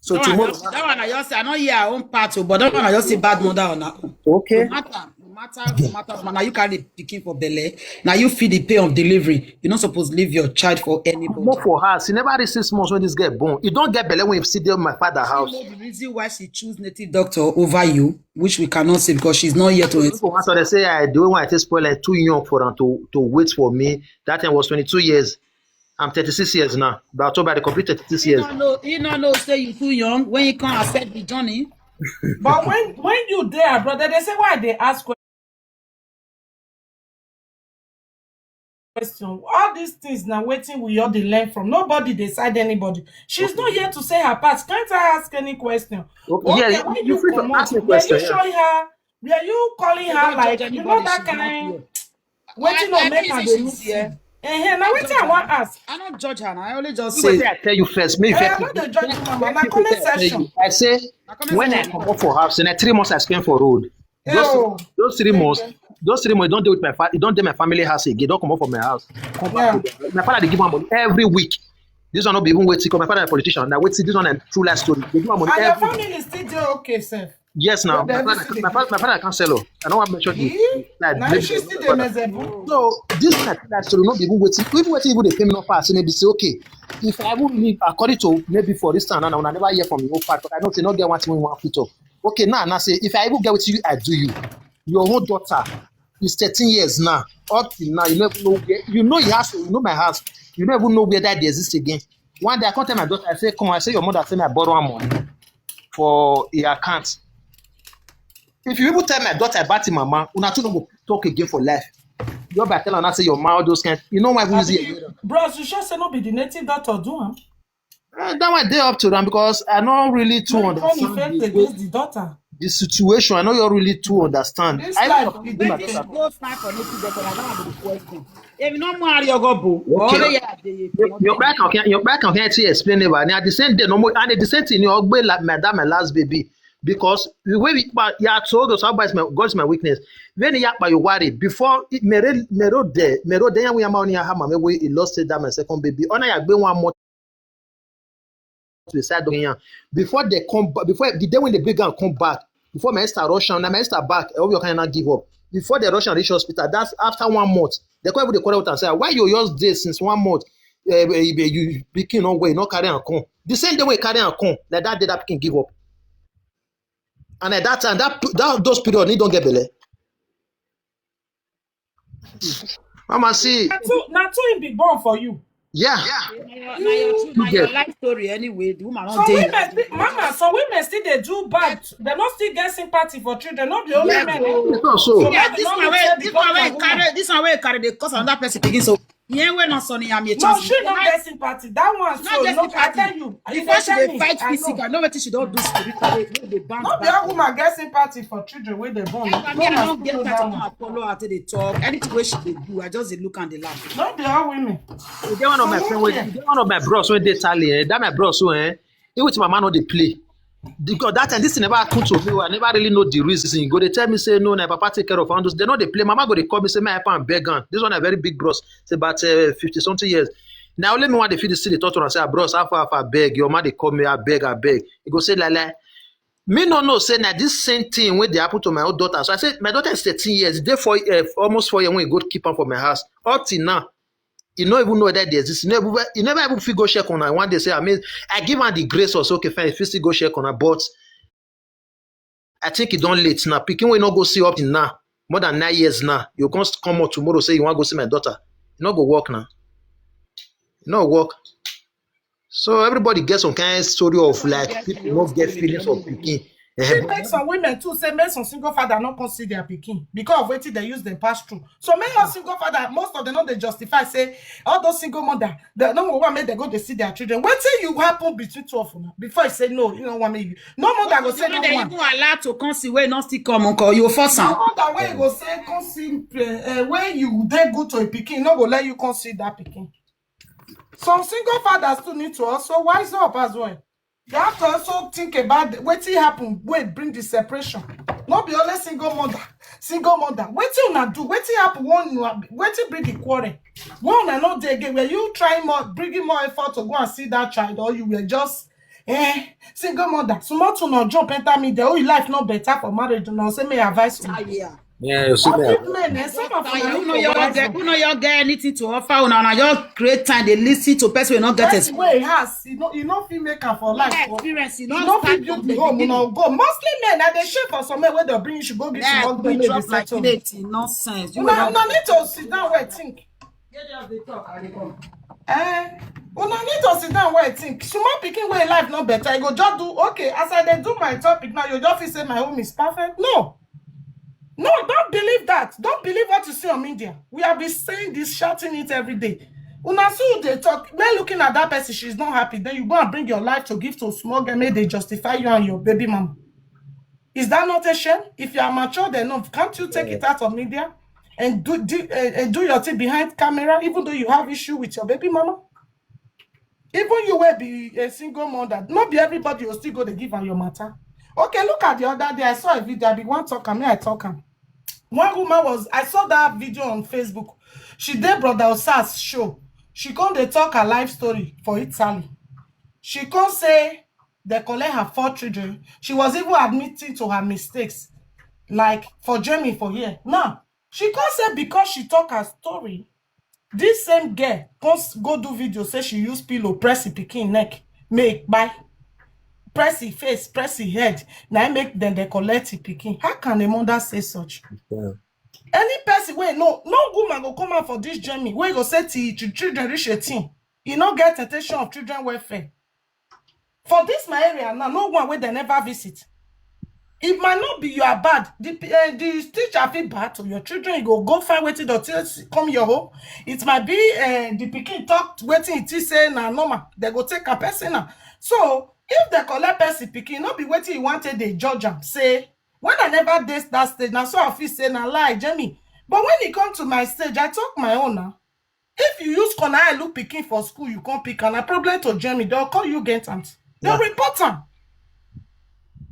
So no, tomorrow, that one I just say, I don't hear her own part, oh, but that one I just say bad mother on her own. Okay. No matter, no matter, no matter. Now you carry the pikin for belle. Now you feel the pain of delivery. You not supposed to leave your child for anybody. Not for her. She never reach six months when this girl born. You don't get belle when you sit there in my father house. You know the reason why she choose native doctor over you, which we cannot say because she's not here to. People want to say I do want to spoil like too young for them to to wait for me. That time was twenty-two years. I'm thirty-six years now. By October, I complete thirty-six years. He no know, he no know say you too young when you can't accept the journey. But when when you there, brother, they say why they ask question. All these things now waiting we all dey learn from. Nobody decide anybody. She's not here to say her part. Can't I ask any question? Okay, yeah, you free to ask me question. Were you showing her? Were you calling her like you know that kind? Wetin no make her dey look here? Eh, now wetin I wan ask. I don't judge her. I only just say. Wetin I tell you first. Me first. I no dey judge you, mama. Na comment section. I say when I come up for house, in three months I spend for road. Those, those three months, those three months, don't deal with my father. Don't do my family house again. Don't come up for my house. Come back. My father dey give am money every week. This one not be even waiting. My father a politician. Now wait, see this one and true life story. They give am money every. And your family still dey okay, sir. Yes, now my father, my father, my father can't sell. I don't want to mention this. Now she still dey miserable. So this one, true life story, not be even waiting. Even waiting, even they pay me not pass. Maybe say okay. If I even leave, according to maybe for this time, now I never hear from your part, but I know they not get one thing we want to talk. Okay, now, now say if I even get with you, I do you. Your own daughter is thirteen years now. Up till now, you never know where, you know your house, you know my house. You never know where that they exist again. One day I come tell my daughter, I say, come, I say your mother say me I borrow her money for your account. If you even tell my daughter about him mama, una two no go talk again for life. You be tell her say your mama all those kinds. You know why we use it. Bros, you sure say no be the native daughter do am? Eh, that one dey up to them because I no really too understand the, the situation. I no really too understand. This life, it dey difficult. Go find for native doctor, na that one be the question. Èmi náà mú ariwo ọgọ́ bò. Okay. Ọ̀rẹ́ yà á dé yé. Your back can, your back can can't explain it, but at the same day, no more, and the same thing, you know, like my, that my last baby, because the way we, but yeah, so those how is my, God is my weakness. When you are, you worry before it, mere mere there mere there we are only hammer, we he lost it, that my second baby. Ona ya gbe one month to the side of him. Before they come back, before the day when they bring and come back, before my sister rush am, na my sister back, I hope you can not give up. Before they rush and reach hospital, that's after one month. They come, they quarrel with and say, "Why you just dey since one month? Uh, you pikin no way, no carry and come." The same day we carry and come, like that day that pikin give up. And at that time, that that those period, he don't get belle. Mama, see, Na two, na two him be born for you. Yeah. Na your, na your, na your life story anyway. The woman So not dey. Women, still- mama, so women still dey do bad. They no still get sympathy for children. No be only Yeah, men. oh. It's not so. So Yeah, make this we one no wey take this because one wey of carry woman. this one wey carry dey cause another person begin so. Yeah, we not Sonny, I'm a No, chance. she no get sympathy. That one, She so not get no, I sympathy. tell you. Before she dey fight physical, Physical. No wetin she don do spiritually. No dey ban. No be all woman get sympathy for children wey dey born. Like, I mean, I Woman don't get still that that one. One. I follow her till they talk. Anything wey she dey do, I just dey look and dey laugh. No be all women. E get one of my So friend no wey fear. e get one of my bros wey dey Italy, eh? That my bros so, eh? He with mama no dey play. Because that time this thing never happened to me. I never really know the reason. Go dey tell me say no, na papa take care of am. They no dey play. Mama go dey call me say, "My help am beg am." This one a very big bros. It's about uh, fifty something years. Now let me want the feel the still dey talk to am say, "Ah, bros, how far, how far, beg. Your man dey call me, I beg, I beg." He go say, "Like, like." Me no know say na this same thing wey dey happen to my own daughter. So I say my daughter is thirteen years. Dey for uh, almost four years when he go keep am for my house. Up till now, he no even know that they exist. He never, he never even fit go check on her. One day say, "I mean, I give her the grace or say, okay, fine, if you still go check on her, but I think it don't late now. Pikin wey no go see up till now, more than nine years now. You can't come out tomorrow say you want to go see my daughter. You no go work now. You no work." So everybody get some kind of story of like people not get feelings of pikin. Eh, It makes some women too say make some single father not come see their pikin because of wetin they use them pass through. So make your single father, most of them no dey justify say all those single mother, they no want make they go dey see their children. Wetin you happen between two of them before you say no, you no want make you. No mother go say Say no they one. Even allowed to come see where not still come uncle. You force No am. mother wey go say come see uh, uh, where you dey good to a pikin, no go let you come see that pikin. Some single fathers too need to also wise up as well. You have to also think about the- wetin happen wey bring the separation. No be only single mother, single mother. Wetin una do? Wetin happen? One una- wetin bring the quarrel? When una no dey again, were you trying more, bringing more effort to go and see that child, or you were just eh single mother? Small to no jump enter me. The whole life no better for marriage. No say me advice una. Yeah. Yeah, you see me. Men, eh, some of You una know need your to wise get, up. you know your get anything to offer una, una just create time. They listen to person we not get That's it. Way has you know you know fit make am for life. Experience, you You know, no fit build the home, you no go. Mostly men, I dey shame for some men wey dey bring you should go give Yeah, some we husband make drop dey like settle. Plate, nonsense. You Una will una need to sit down well think. Eh, una need to sit down well think. Small pikin wey life no better, you go just do okay. As I dey do my topic now, you just feel say my home is perfect. No, no, don't believe that. Don't believe what you see on media. We have been saying this, shouting it every day. Una see who dey talk. When looking at that person, she's not happy. Then you go and bring your life to give to a small girl, make they justify you and your baby mama. Is that not a shame? If you are matured enough, can't you take it out of media and do, do uh, and do your thing behind camera, even though you have issue with your baby mama? Even you will be a single mother. Not be everybody will still go to give her your matter. Okay, look at the other day. I saw a video. I be one talk. I mean, I talk am. One woman was. I saw that video on Facebook. She did Brother Osas show. She come dey talk her life story for Italy. She come say they collect her four children. She was even admitting to her mistakes, like for Jamie for here. Now she come say because she talk her story, this same girl come s- go do video say she use pillow press the pikin neck, make by press his face, press his head. Now make them they collect the pikin. How can a mother say such? Yeah. Any person wey no no woman go come out for this journey wey go say till ch- children reach eighteen, e no get temptation of children welfare. For this my area now, no one wey dem never visit. It might not be you are bad. The p- uh, the teacher fit bad to your children. You go go find wetin the things come your home. It might be uh, the pikin talk wetin it is say na normal. They go take a personal. So if they collect person pikin, no be wetin you want take dey judge am. Say when I never dey that stage, na so I feel say na lie, Jamie. But when e come to my stage, I talk my own now. If you use corner eye look pikin for school, you come pick am, na problem to Germany. They'll call you get am. They'll Yeah. report am.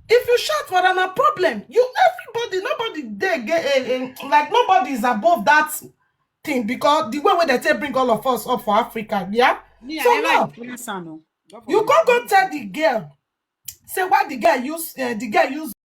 If you shout for am, na problem. You, everybody, nobody dey get a, a, like, nobody is above that thing, because the way wey they take bring all of us up for Africa, yeah. Me, I So never now influence am o. God you forbid. can't go tell the girl say why the girl use uh, the girl use